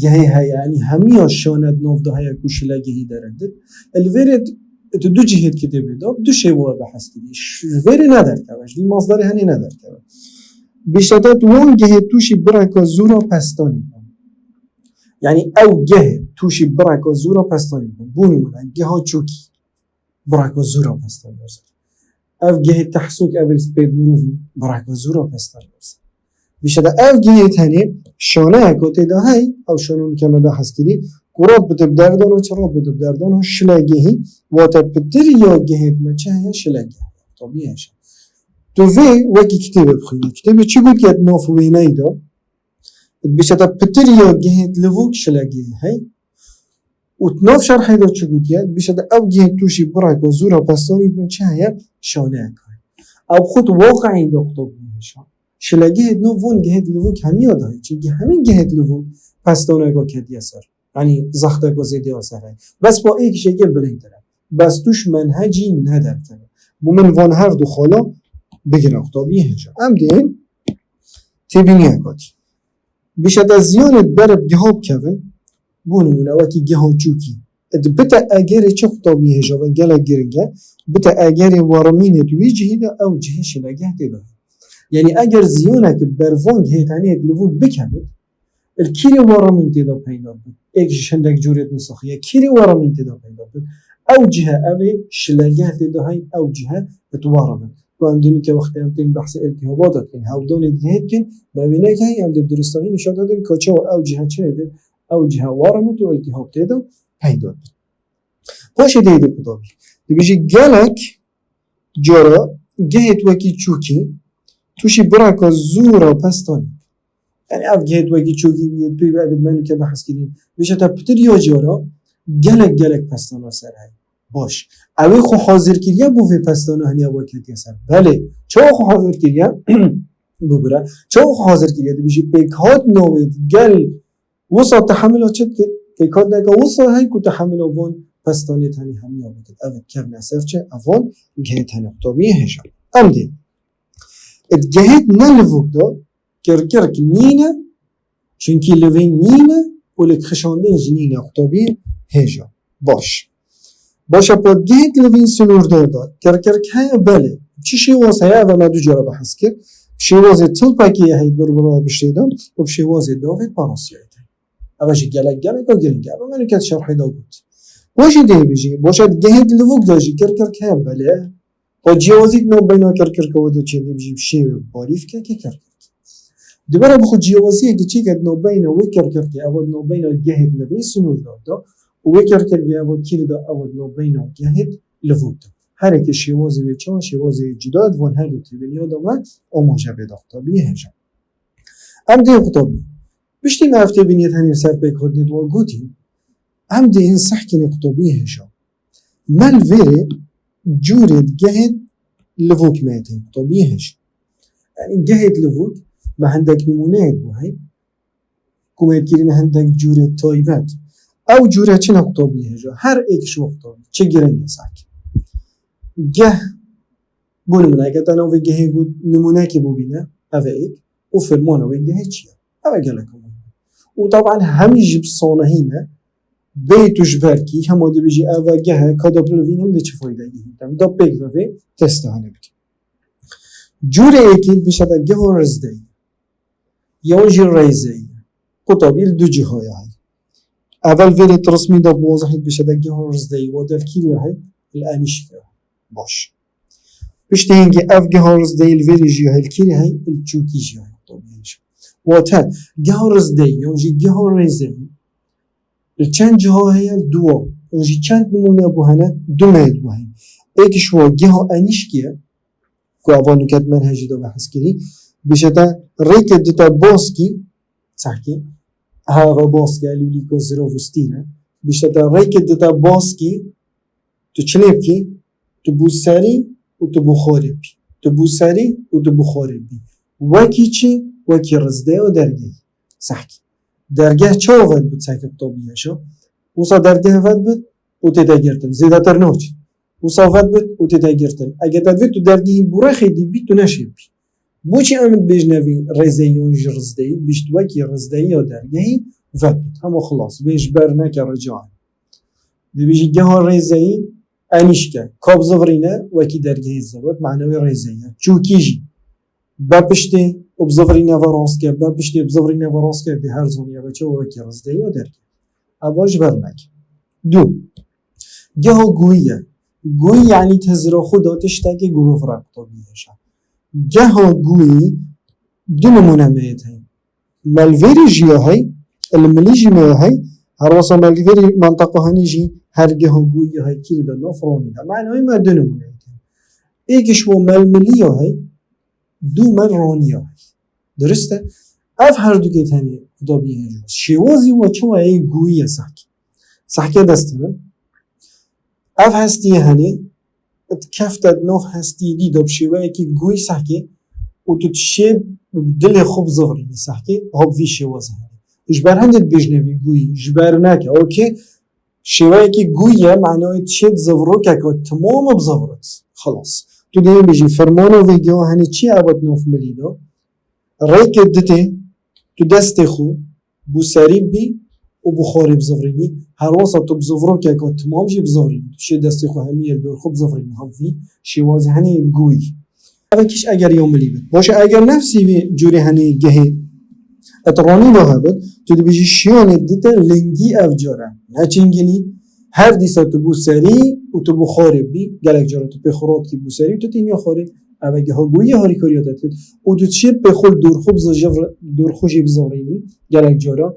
gehê heye, yanî hemiya şane di nav de heye ku şilegehî derendin. Li vêrê tu du cihê kitêbê de, du şêwe behs kirî. Ji vêrê nederkeve, ji vî masdarê henê nederkeve. Bişete tu wan gehê tûşî bireka zûra pestanî bûn. Yanî ew gehê tûşî bireka zûra pestanî bûn. Bû nimûne, geha çûkî bireka zûra pestanî ser. Ev gehê tehsûk, ev spêd mirovî bireka zûra pestanî ser. Bişete ev gehê tenê şaneyeka tê de hey, ew şanûn ke me behs kirî, ku rat bide bi derdana çi, rat bide bi derdana şilegehî, wate pitir ya gehê me çi heye, şilegeh. Tabî hêja. Tu vê wekî kitêbê bixwînî. Kitêbê çi gotiye di nav wêneyê de? Dibêje te pitir ya gehê livûk şilegehê hey. Û di nav şerhê de çi gotiye? Dibêje te ew gehê tûşî bireka zûra pestanî bin çi heye? Şaneyek heye. Ew xwe di waqeyê de qutabî hêja. Şilegehê di nav van gehê livûk hemiya de heye. Çimkî hemî gehê livûk pestaneka ketiye ser. Yanî zexteka zêde ya ser heye. Bes pa êk jêkê bilêntir e. Bes tûş menhecî nederkeve. Bû min van her du xala bigire qutabî hêja. Em dê têbîniyek hatî. Bişete ziyanê berib geha bikevin, bû nimûne wekî geha çûkî. Di bite egerê çi qutabî hêja ve gelek giring e, bite egerê werimînê di wî cihî de ew cihê şilegeh tê de. Yanî eger ziyanek ber van gehê tenê livûk bikevin, Li kîrê werimîn tê de peyda bû. Êk ji hindek curê di nisaxiye. Kîrê werimîn tê de peyda bû. Ew cihe ev ê şilegeh tê de hey, ew cihe it werim e. Ku em dînî ke wextê em tên behsê iltîhabata dikin, hewdanê gehê dikin, me wê neke hey, em dê diristahî nîşan dadin ka çawa ew cihe çi hêdin, ew cihe werim e û iltîhab tê de peyda bû. Paşê dê de qutabî. Dibêjî gelek cara gehêt wekî çûkî, tûşî bireka zûra pestanî. Yanî ev gehêt wekî çûkî pê ve ev menu ke behs kirîn. Bêje te pitir ya cara gelek gelek pestana ser heye. Baş. Ew ê xwe hazir kiriye bo vê pestana heniya we ketiye ser. Belê. Çawa xwe hazir kiriye? Bibire. Çawa xwe hazir kiriye? Dibêjî pêkhatina wê gel Wisa tehemila çi dikir? Pêkhatineke wisa hey ku tehemila van pestanê tenê hemiya bikir. Ev kevne ser çi? Evan gihê tenê qutabiyê hêja. Em dê. Di gehêt ne livûk de kirkirk nîne, çunkî livîn nîne û li xişandin jî nîne qutabiyê hêja. Baş. Baş e, pa gehêt livîn sinûrdar de kirkirk heye? Belê. Çi şêwaz heye? Ev me du cara behs kir. Şêwazê tilpekê ye hey bir bira biştê de û bi şêwazê davê parasiyayê de. Ev jî gelek gelek a giring e. Ev me niket şerhê de got. Wê jî dê bijî. Baş e, gehêt livûk de jî kirkirk heye? Belê. Pa ciyawazî di nav beyna kirkirka we de çê dê bijî bi şêwê barîfkekê kirkirk. Dibere bi xwe ciyawaziyekî çêke di navbeyna wê kirkirkê, ev di navbeyna gehê di livê sinûrdar de û wê kirkirkê ev kîrî de, ev di navbeyna gehê livûk de. Her eke şêwazê wê çawa, şêwazê wê cuda, di van her du têbiniya de me amaje bê da qutabiyê hêja. Em dê qutabî. Piştî me ev têbiniyê tenê ser pêk hatinê di we gotî, em dê hin sehkînê qutabiyê hêja. Me li vêrê cûrê gehê livûk me tên qutabiyê hêj. Yanî gehê livûk me hindek nimûneyek bû hey. Ku me kirîne hindek cûrê taybet. Ew cûre çi ne qutabiyê hêja? Her êk ji we qutabî. Çi giring e sehkî. Geh, bo nimûne, eke te navê gehê got, nimûnekê bibîne, ev e êk. Û fermana wê gehê çi ye? Ev e gelek muhîm. Û teban hemî jî bi sanehî ne, bê tu ji ber kî, hema dibêjî ev e geh e, ka da bilivînim de çi fayde gehî? Dem da pêk ve vê testa hene bikî. Cûrê yekî dibêje te geha rizdeyî. Yan jî rêzeyî. Qutabî li du cihaya heye. Evel vêrê tirismî da bi wazehî dibêje te geha rizdeyî, wate li kîrê heye? Li enîşkê. Baş. Piştî hingî ev geha rizdeyî li vêrê jî heye, li kîrê heye? Li çûkî jî heye. Wate, geha rizdeyî yan jî geha rêzeyî li çend ciha heye? Li dua. Yan jî çend nimûne bû hene? Du meyet bû hene. Êk ji wa geha enîşkê ye, ku eva nuket menhecî de behs kirî, bişete rêkê dite baskî, sehkî, ha eva baskî, lûlîko ziravûstî ne, Bişte te rêkê dite baskî, tu çi lê bikî? Tu bû serî û tu bû xorê bî. Tu bû serî û tu bû xorê bî. Wekî çi? Wekî rizdeya dergehî. Sehkî. Dergeh çawa vet bû çekê qutabî hêja? Wisa dergeh vet bû û tê de girtin. Zêdetir naçin. Wisa vet bû û tê de girtin. Eger te divê tu dergehî bû rêxê dî bî, tu neşê bî. Boçî em dibêjne vî rêzeyî yan jî rizdeyî, bişt wekî rizdeyiya dergehî vet bû. Hema xilas. Vê ji ber neke rica. Dibêjî geha rêzeyî enîşke. Ka bizivirîne wekî dergehî zivrit, manewê rêzeyî ye. Çûkî jî be piştê û bizivirîne ve rastke, be piştê bizivirîne ve rastke, dê her zaniye ve çawa wekî rizdeyiya dergehî. Eva ji ber neke. Du. Geha gûyî ye. Gûyî yanî tezira xwe da tiştekê gurov re qutabî hêja. Geha gûyî du nimûne me yê heye. Melvêrî jî ya hey, li milî jî me ya hey, her wesa melvêrî manteqa hanî jî her geha gûyî ya hey kîrî de nav ronî de. Manayê me du nimûne yê heye. Êk ji wan melmilî ya hey, du mel ronî ya hey. Dirist e? Ev her dukê tenê qutabî hêja. Şêwazî wa çawa ye gûyî ye sehkî. Sehkê destê min. Ev hestiyê henê, di kefte di nav hestiyê dî de bi şêweyekî gûyî sehkê û tu dişê dilê xwe bizivirînî sehkê, ha bi vî şêwazê henê. Ji ber hindê dibêjne vî gûyî, ji ber neke, okê, şêweyekî gûyî ye, manayê dişê di zivirokeke timam bizivirit. Xilas. Tu dê bêjî, fermana vê geha henê çi ye ev di nav milî de? Rêkê ditê, tu destê xwe bû serî bî û bû xwarê bizivirînî. Her wesa tu bi zivirokeke timam jî bizivirînî. Tu şê destê xwe hemî yê li dor xwe bizivirînî. Ha vî şêwazê henê gûyî. Ev kîş eger ya milî bit. Baş e, eger nefsî vî cûrê henê gehê et ronî de hebit, tu dibêjî şiyanê dite lingî ev care. Ne çingilî, her dîsa tu bû serî û tu bû xwarê bî, gelek cara tu pê xwe ratkî bû serî û tu têniya xwarê. Ev e geha gûyî harîkariya te dikir. Û tu çi pê xwe li dor xwe bizi-, jevre-, dor xwe jî bizivirînî, gelek cara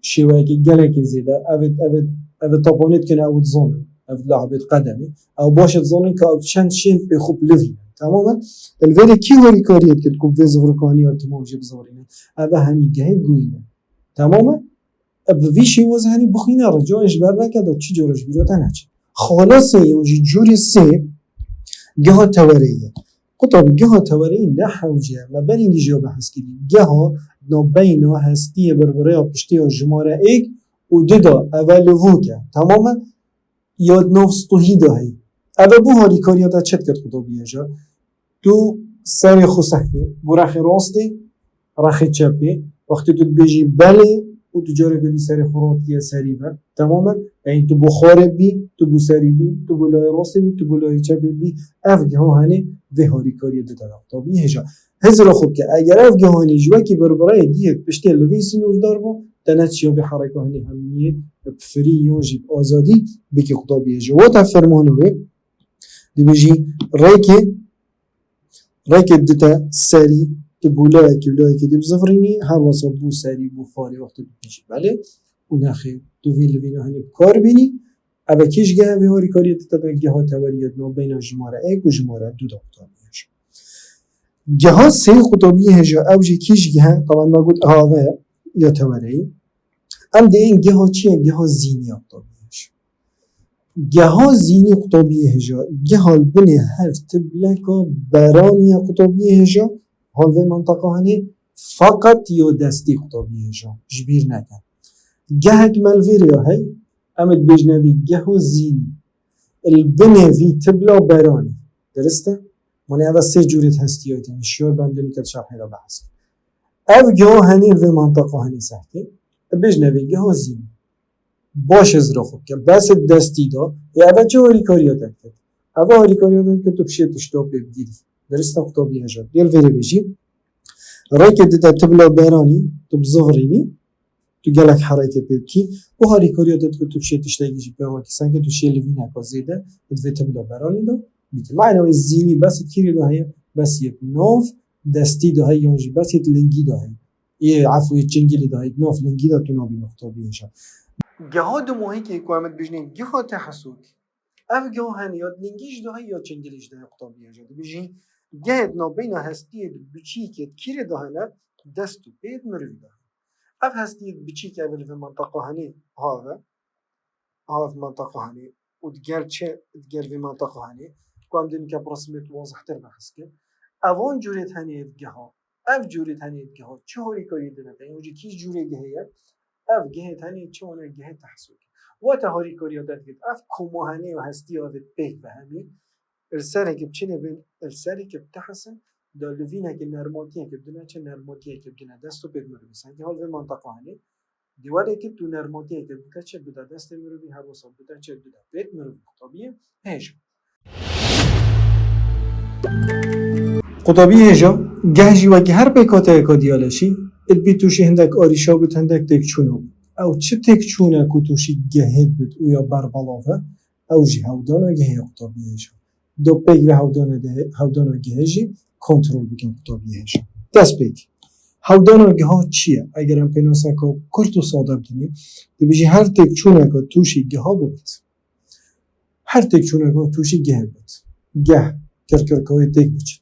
şêweyekê gelekê zêde. Ev ê, ev ê, ev ê tapanê dikine, ew dizanin. Ev lahibê qedemê. Ew baş e dizanin ka ew çend şên pê xwe bilivînin. Tamam e? Li vê de kî harîkariyê dikir ku vê zivirokaniya timam jî bizivirînin? Ev e hemî gehê gûyî ne. Tamam e? Bi vî şêwazê henî bixwîne, rica ji ber neke da çi cara ji bîra te neçe. Xala sê yan jî cûrê sê geha tewereyî ye. Qutabî geha tewereyî ne hewce ye. Me berî jî ya behs kirî. Geha navbeyna hestiyê birbireya piştê ya jimare êk û du da, ev e livûk e. Tamam e? Ya di nav stuhî de heye. Ev e bû harîkariya te çi dikir qutabî hêja. Tu serê xwe sehkê, bû rexê rastê, rexê çepê, wextê tu dibêjî belê û tu careke dî serê xwe ratiye serî ve, temam e? Yanî tu bû xwarê bî, tu bû serî bî, tu bû layê rastê bî, tu bû layê çepê bî, ev geha henê vê harîkariyê dide qutabî hêja. Hizra xwe bike, eger ev geha henê ji wekî birbireyê diyê piştê li vî sinûrdar bû, te neçiya vê hereka henê hemiyê bi firî yan jî bi azadî bikî qutabî hêja. Wata fermana wê, dibêjî rêkê, rêkê dite serî, tu bû layekî û layekî dî bizivirînî, her wesa bû serî, bû xwarê, wextê dibêjî belê û nexê, tu vî li vîna henê bi kar bînî. Ev e kî ji gehe vê harîkariyê dite de geha teweriyê di navbeyna jimare êk û jimare du de qutabî hêja. Geha sê qutabî hêja, ew jî kî ji gehe, taban me got, ha, ev e ya tewereyî. Em dê yên geha çi ye? Geha zînî ya qutabî hêja. Geha zînî qutabî hêja, geha li binê her tibleka beranî ye qutabî hêja, hal vê manteqa henê feqet ya destî qutabî hêja, ji bîr neke. Gehek melvêrê ya hey, em ê dibêjne vî geha zînî. Li binê vî tibla beranî. Dirist e? Wanê ev e sê cûrê hestiyayî tê, şiyar bendê nike di şerhê de behs kir. Ev geha henê li vê manteqa henê sehkê, dibêjne vê geha zînî. Baş e, hizra xwe bike. Bes e destî da. Ê ev e çi harîkariya te dikir? Ev e harîkariya te dikir tu bi şê tişta pê bigirî. Dirist e qutabî hêja. Dê li vêrê bêjî. Rêkê dide tibla beranî, tu bizivirînî, tu gelek hereke pê bikî. Û harîkariya te dikir tu bi şê tiştekî jî pê rakî. Sengê tu şê li vîneka zêde, di vê tibla beranî de bikî. Manewê zînî bes e kîrî de heye, bes yê nav destî de heye, yan jî bes yê lingî de heye. Yê efû yê çingilî de heye, nav lingî de tu nabî qutabî hêja. Geha dumahîkê ku em dibêjnên geha tehesûk, ev geha henê ya lingî jî de heye ya çingilî jî de heye qutabî hêja. Dibêjî gehê di navbeyna hestiyê di biçîkê di kîrê de hene, dest û pê di mirovî de hene. Ev hestiyê di biçîkê ev li vê manteqa henê ha ev e. Ev mentaqa henê û digel çi, digel vê mentaqa henê, ku em dê nike bi resmêt wazihtir behs kin. Evan cûrêt henê ev geha. Ev cûrêt henê ev geha. Çi harîkariyê dine te? Yan jî kî cûrê gehê ye? Ev gehê tenê çi wane gehê tehsûk. Wate harîkariya dergit. Ev koma henê û hestiya ev pêk ve hemî. Li serê ki biçîne bên, li serê ki bitehesin, da li vînekî nermatiyeke bidine çi, nermatiyeke bidine dest û pêt mirovî. Sengî hal vê manteqa henê. Dîwarê ki tu nermatiyeke bide çi, bide destê mirovî, her wisa bide çi, bide pêt mirovî qutabiyê hêja. Qutabiyê hêja, geh jî wekî her pêkhateyeka diyaleşî, il bî tûşî hindek arîşa bit, hindek têkçûna bit. Ew çi têkçûne ku tûşî gehê bit û ya berbelav e, ew jî hewdana gehê ya qutabiyê hêja. Do pêk ve hewdana de-, hewdana gehê jî kontrol bikin qutabiyê hêja. Dest pêk. Hewdana geha çi ye? Eger em pênaseka kurt û sade bidinê, dibêjî her têkçûneka tûşî geha bibit. Her têkçûneka tûşî gehê bit. Geh kirkirkawê têk biçit.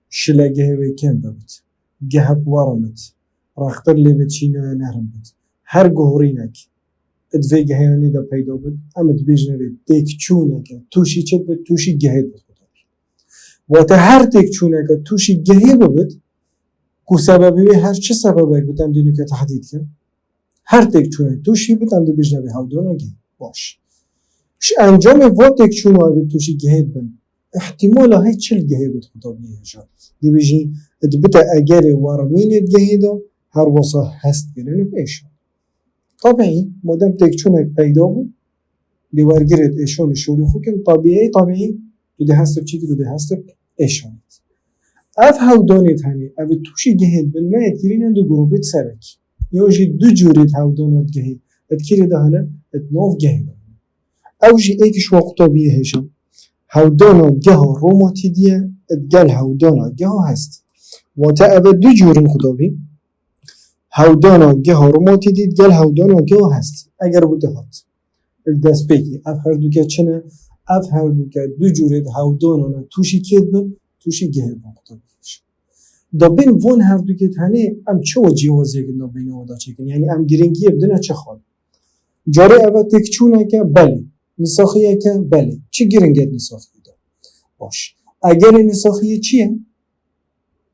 Şile gehê wê kêm bibit. Geh bi werim bit. Rextir lê bit, şînaya nerm bit. Her guhurînek di vê geheyanê de peyda bit, em dibêjine vê têkçûneke tûşî çi bit, tûşî gehê bit. Wate her têkçûneke tûşî gehê bibit, ku sebebê wê her çi sebebek bit, em dê nûke tehdîd kin. Her têkçûnek tûşî bit, em dibêjine vê hewdana gehê. Baş. Ji encamê va têkçûna ev tûşî gehê bin, îhtîmala hey çil gehê bit qutabiyê hêja. Dibêjî, dibite egerê wermînê di gehê de, her wisa hest kirin û êşan. Tabî, madem têkçûnek peyda bû, lê wergirêt êşan û şorî xwe kin, tabî, tabî, tu dê hest bi çi kî, tu dê hest bi êşan. Ev hewdanêt henê, ev tûşî gehê bin me yê kirîne du grûbêt serek. Yan jî du cûrêt hewdana di gehê, di kirê de hene, di nav gehê de hene. Ew jî êk ji wa qutabiyê hêja. Hewdana geha romatîdî ye, digel hewdana geha hestî. Wate ev e du cûr in qutabî. Hewdana geha romatîdî digel hewdana geha hestî. Eger bû dihat. Li destpêkê ev herduke çi ne? Ev herduke du cûrê di hewdanana tûşî kê dibin, tûşî gehê bin qutabiyê hêja. Da bên van herdukê tenê em çawa ciyawaziyek li navbeyna wan de çêkin? Yanî em giringiyê bidine çi xal? Carê ev e têkçûneke, belê. Nisaxiyeke, belê. Çi giring e di nisaxiyê de? Baş. Egerê nisaxiyê çi ye?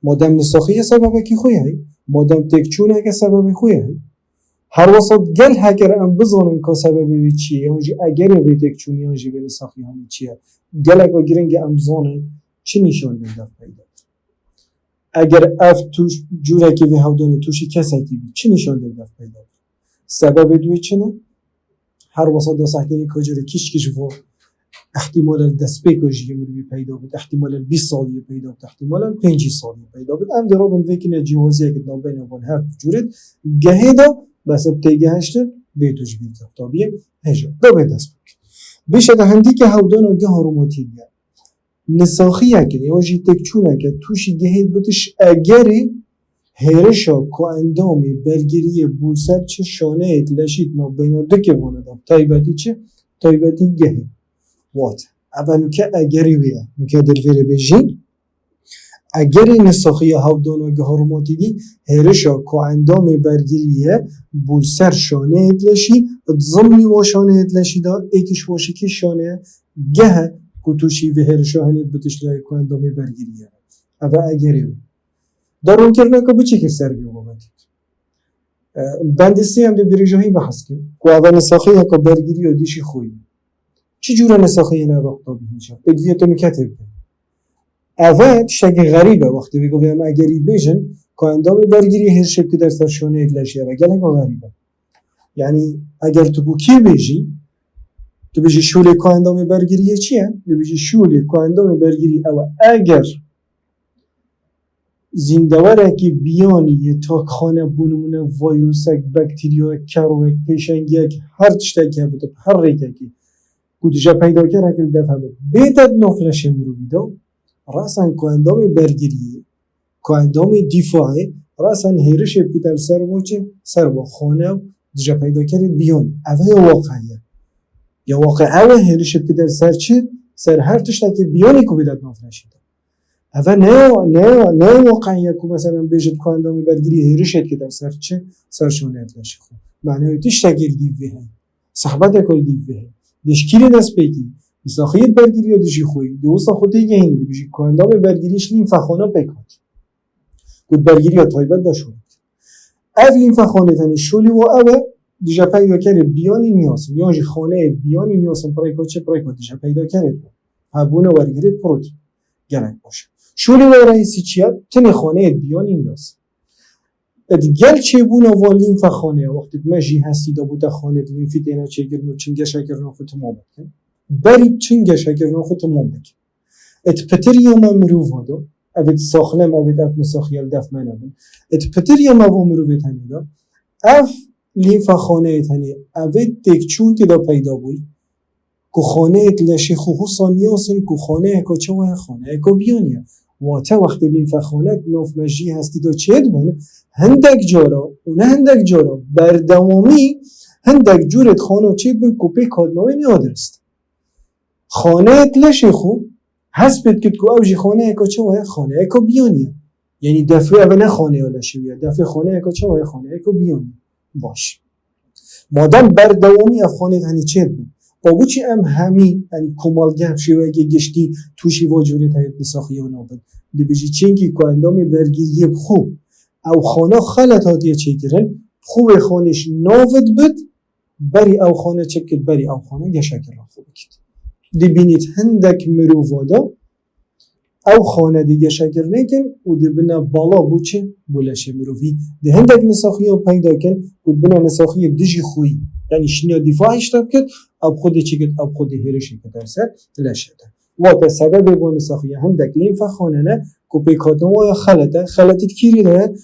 Madem nisaxiyê sebebekî xwe ye, madem têkçûneke sebebê xwe ye, her wisa gel heger em bizanin ka sebebê wê çi ye, yan jî egerê vê têkçûnê yan jî vê nisaxiyê hanê çi ye, geleka giring e em bizanin çi nîşaneyek dev peyda. Eger ev tûş, cûrekî vê hewdanê tûşî kesekî bî, çi nîşaneyek dev peyda bî? Sebebê di wê çi ne? Her wisa da sehkerî ka carê kîş kîş vo, ihtimala destpêka jî yê mirovî peyda bit, ihtimala bîst salî yê peyda bit, ihtimala pêncî salî yê peyda bit. Em dê rabin vê kine cîwaziyek di navbeyna van her du cûrê gehê de, bes bi têgehiştin bê tu ji bîr kir. Tabî hêja. Da bê dest pê. Bêşe de hendîke hewdana geha romatî ye. Nisaxiyeke, yan jî têkçûneke tûşî gehê bitiş egerê hêrişa ku endamê bergiriyê bû ser çi şaneyê di leşî di navbeyna du kêvana de, bi taybetî çi? Taybetî gehê. Wat. Ev e nûke egerê wê ye. Nûke dê li vêrê bêjî. Egerê nisaxiya hewdana geha romatîdî hêrişa ku endamê bergiriyê bû li ser şaneyê di leşî, di zimnî wa şaneyê di leşî de êk ji wa şikî şaneye geh e ku tûşî vê hêrişa henê bitiş layê ku endamê bergiriyê. Ev e egerê wê. Da rûnkirina ku biçî kir ser vê babetê. E, bendê sê em dê birêjahî behs kin ku ev e nisaxiyeke bergiriya dişî xwe ye. Çi cûre nisaxiyê ne ev e qutabî hêja? Pêdiviyê te nûke tê bike. Ev e tiştekî xerîb e. Wextê vê govê em egerî bêjin ku endamê bergirî hêrişê bike der ser şoneyê di leşê, ev e geleka xerîb e. Yanî eger tu bûkê bêjî, tu bêjî şûlê ku endamê bergiriyê çi ye? Tu bêjî şûlê ku endamê bergirî ew e. Eger zîndewerekî biyanî yê takxane, bo nimûne vayrûsek, bakteriyayek, kerowek, pêşengiyek, her tiştekî hebit, bi her rêkekî ku dije peydakerek li dev hebit, bête di nav leşê mirovî de, resen ku endamê bergiriyê, ku endamê dîfaê, resen hêrişê bikite li ser bo çi? Ser bo xane û dije peydakerê biyanî. Ev e ya waqeyî ye. Ya waqeyî ew e, hêrişê bikite li ser çi? Ser her tiştekî biyanî ku bête di nav leşê de. Ev e ne ya, ne ya, ne ya waqeyî ye ku meselen bêjit ku endamê bergirî hêrişê dike der ser çi? Ser şoneyê di leşê xwe. Manayê tiştekî li dîv vê heye. Sehbeteke li dîv vê heye. Dê ji kîrê dest pê kî? Li saxiyê bergiriya dijî xwe yî. Dê wisa xwe tê gehînî, dibêjî ku endamê bergirî ji lîmfexana pêk hat. Ku bergiriya taybet de şolî kir. Ev lîmfexanê tenê şolî wa ew e, dije peydakerê biyanî niyasin. Yan jî xaneyê biyanî niyasin, pirêka çi, pirêka dije peydakerê de. Hebûna wergirê protîn. Gelek baş e. Şolî wa reîsî çi ye? Tenê xaneyê biyanî niyasin. Di gel çêbûna va lîmfexaneya, wextê me jî hestî da bûte xanê di lîmfî têne çêkirin û çingeşekirina xwe timam bikin. Berî çingeşekirina xwe timam bikin. Di pitiriya me mirova da, ev ê saxlem, ev ê ev nisaxiya li def me nebin. Di pitiriya me va mirovê tenê da, ev lîmfexaneyê tenê, ev ê têkçûn tê da peyda bûyî. Ku xaneyê di leşê xwe husa niyasin ku xaneyeka çawa ye, xaneyeka biyanî ye. Wate wextê lîmfexane di nav mejiyê hestî de çêdibin, hindek cara û ne hindek cara berdewamî hindek curê di xana çêdibin ku pêk hatina wê niha dirist. Xaneyê di leşê xwe hest pê dikit ku ew jî xaneyeka çawa ye, xaneyeka biyanî ye. Yanî def wê ev ne xaneya leşê wî ye, def wê xaneyeka çawa ye, xaneyeka biyanî. Baş. Madem berdewamî ev xanê tenê çêdibin, pa boçî em hemî, yanî komelge bi şêweyekê giştî tûşî va cûrê teyê nisaxiya nabin? Dibêjî çimkî ku endamê bergiriyê bi xwe ew xana xelet hatiye çêkirin, bi xwe wê xanê ji nav dibit, berî ew xane çi bikit, berî ew xane geşekirina xwe bikit. Dibînît hindek mirova de ew xane dê geşekirine kin û dê bine bala bo çi? Bo leşê mirovî. Dê hindek nisaxiya peyda kin û bine nisaxiyê dijî xwe yî. Yanî şiniya dîfa hişta bikit, ew xwe dê çi kit, ew xwe dê hêrişê kit ser leşê de. Wate sebebê bo nisaxiya hindek lîmfexane ne ku pêkhatina wa ya xelet e. Xeletî di kîrî de ye?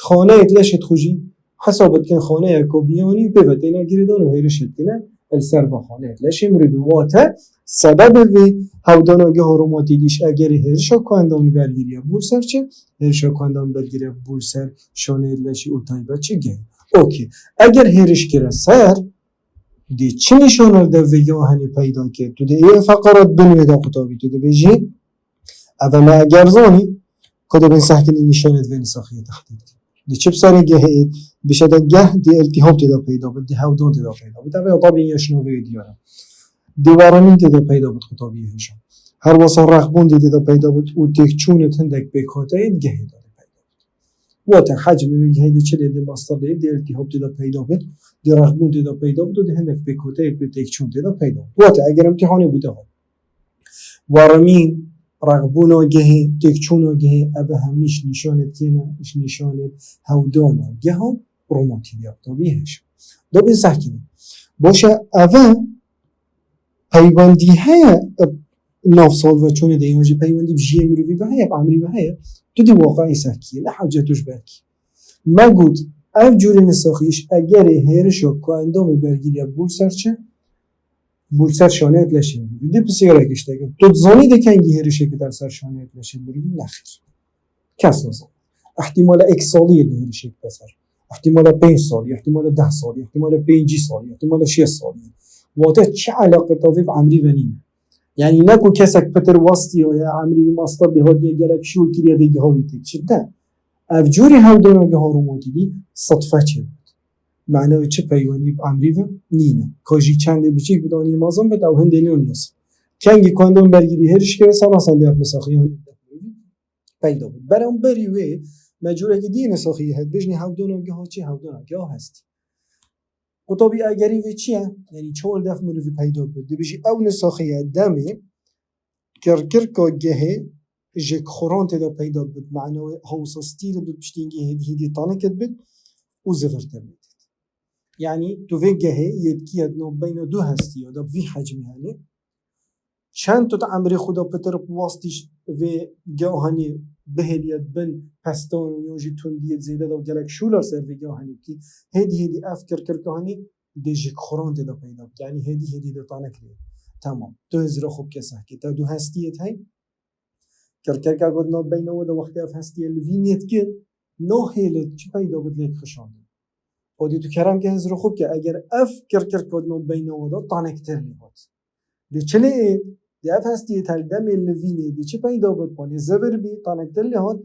Xaneyê di leşê xwe jî hesab dikin xaneyeka biyanî û pê ve têne girêdan û hêrişê dikine li ser va xaneyê di leşê mirovî. Wate sebebê vê hewdana geha romatîdî ji egerê hêrişa ku endamî bergiriye bû li ser çi? Hêrişa ku endamî bergiriye bû li ser şaneyê di leşî û taybet çi gehê. Okey. Eger hêriş kire ser, dê çi nîşana li dev vê geha henê peyda kir? Tu dê ê feqara di bin wê de qutabî. Tu dibêjî, ev e me eger zanî, ku dê bên sehkinî nîşanê di vê nisaxiyê tehdîd kir. Dê çi bi serê gehê êt? Bişe de geh dê iltîhab tê de peyda bit, dê hewdan tê de peyda bit. Ev ê tabî ya şinavê wê diyar e. Dê warimîn tê de peyda bit, qutabiyê hêja. Her wisa rexbûn dê tê de peyda bit û têkçûnê hindek pêkhateyê di gehê de dê peyda bit. Wate hecmê wê gehê dê çi lê dê mastir lê dê iltîhab tê de peyda bit, dê rexbûn tê de peyda bit û dê hindek pêkhateyê pê têkçûn tê de peyda bit. Wate eger imtîhanê bûte ha. Warimîn, rexbûna gehê, têkçûna gehê, ev hemî ji nîşanê kê ne, ji nîşanê hewdana geha romatîdiya tabî hêja. Da bên sehkinî. Baş e, ev e peywendî heye, e, nav salveçûnê de, yan jî peywendî bi jiyê mirovî ve heye, bi emrî ve heye, tu dê waqayî sehkî ye, ne hewce tu ji berkî. Me got, ev cûrê nisaxî ji egerê hêrişa ku endamê bergiriye bû li ser çi? Bû li ser şaneyê di leşê mirovî. Dê pirsgirêk ji te kim. Tu dizanî dê kengî hêrişê kite li ser şaneyê di leşê mirovî? Nexêr. Kes nizane. Îhtîmala êk saliyê dê hêrişê kite ser. Îhtîmala pênc salî, îhtîmala deh salî, îhtîmala pêncî salî, îhtîmala şêst salî. Wate çi eleqe tavê bi emrî ve nîne. Yanî ne ku kesek pitir westiye ya emrî wî mastir lê hatiye gelek şûr kiriye vê geha wî têk çi. Ne. Ev cûrê hewdana geha romatîdî sidfe çêbû. Mane wê çi peywendî bi emrî ve nîne. Ka jî çendê biçîk bit anî mezin bit, ew hindê nîyo niyas. Kengî ku endam bergirî hêriş keve, sema sendê ev nisaxiya hindê peyda bû. Beramberî wê me cûrekî dî nisaxiyê heye, dibêjinê hewdana geha çi, hewdana geha hestî. Qutabî egerî vê çi ye? Yanî çawa li def mirovî peyda dibe? Dibêjî ew nisaxiye demê kirkirka gehê ji xuran tê de peyda dibit. Mane wê hawsa stîl dibit, piştî hingê hêdî hêdî tanik dibit û zivir tê bidit. Yanî tu vê gehê yetkiye di navbeyna du hestî ya de vî hecmî hene. Çend tu di emrê xwe de pitir bi wastî vê gehanê bihêliye bin pestan û yan jî tundiyê zêde de û gelek şûla ser vê gehanê bikî, hêdî hêdî ev kirkirka hanê dê ji xuran tê de peyda bike. Yanî hêdî hêdî dê tanik lê. Temam. Tu hêzira xwe bike sehkê. Te du hestiyê hey. Kirkirka got navbeyna we de wextê ev hestiye li vî nêt kir, nahêlit çi peyda bit lê dixişandin. Odî tu kerem ke hêzira xwe bike, eger ev kirkirka navbeyna we de taniktir lê hat. Dê çi lê êt? Dê ev hestiyê te li demê livînê dê çi peyda bit? Panê zivir bî, taniktir lê hat,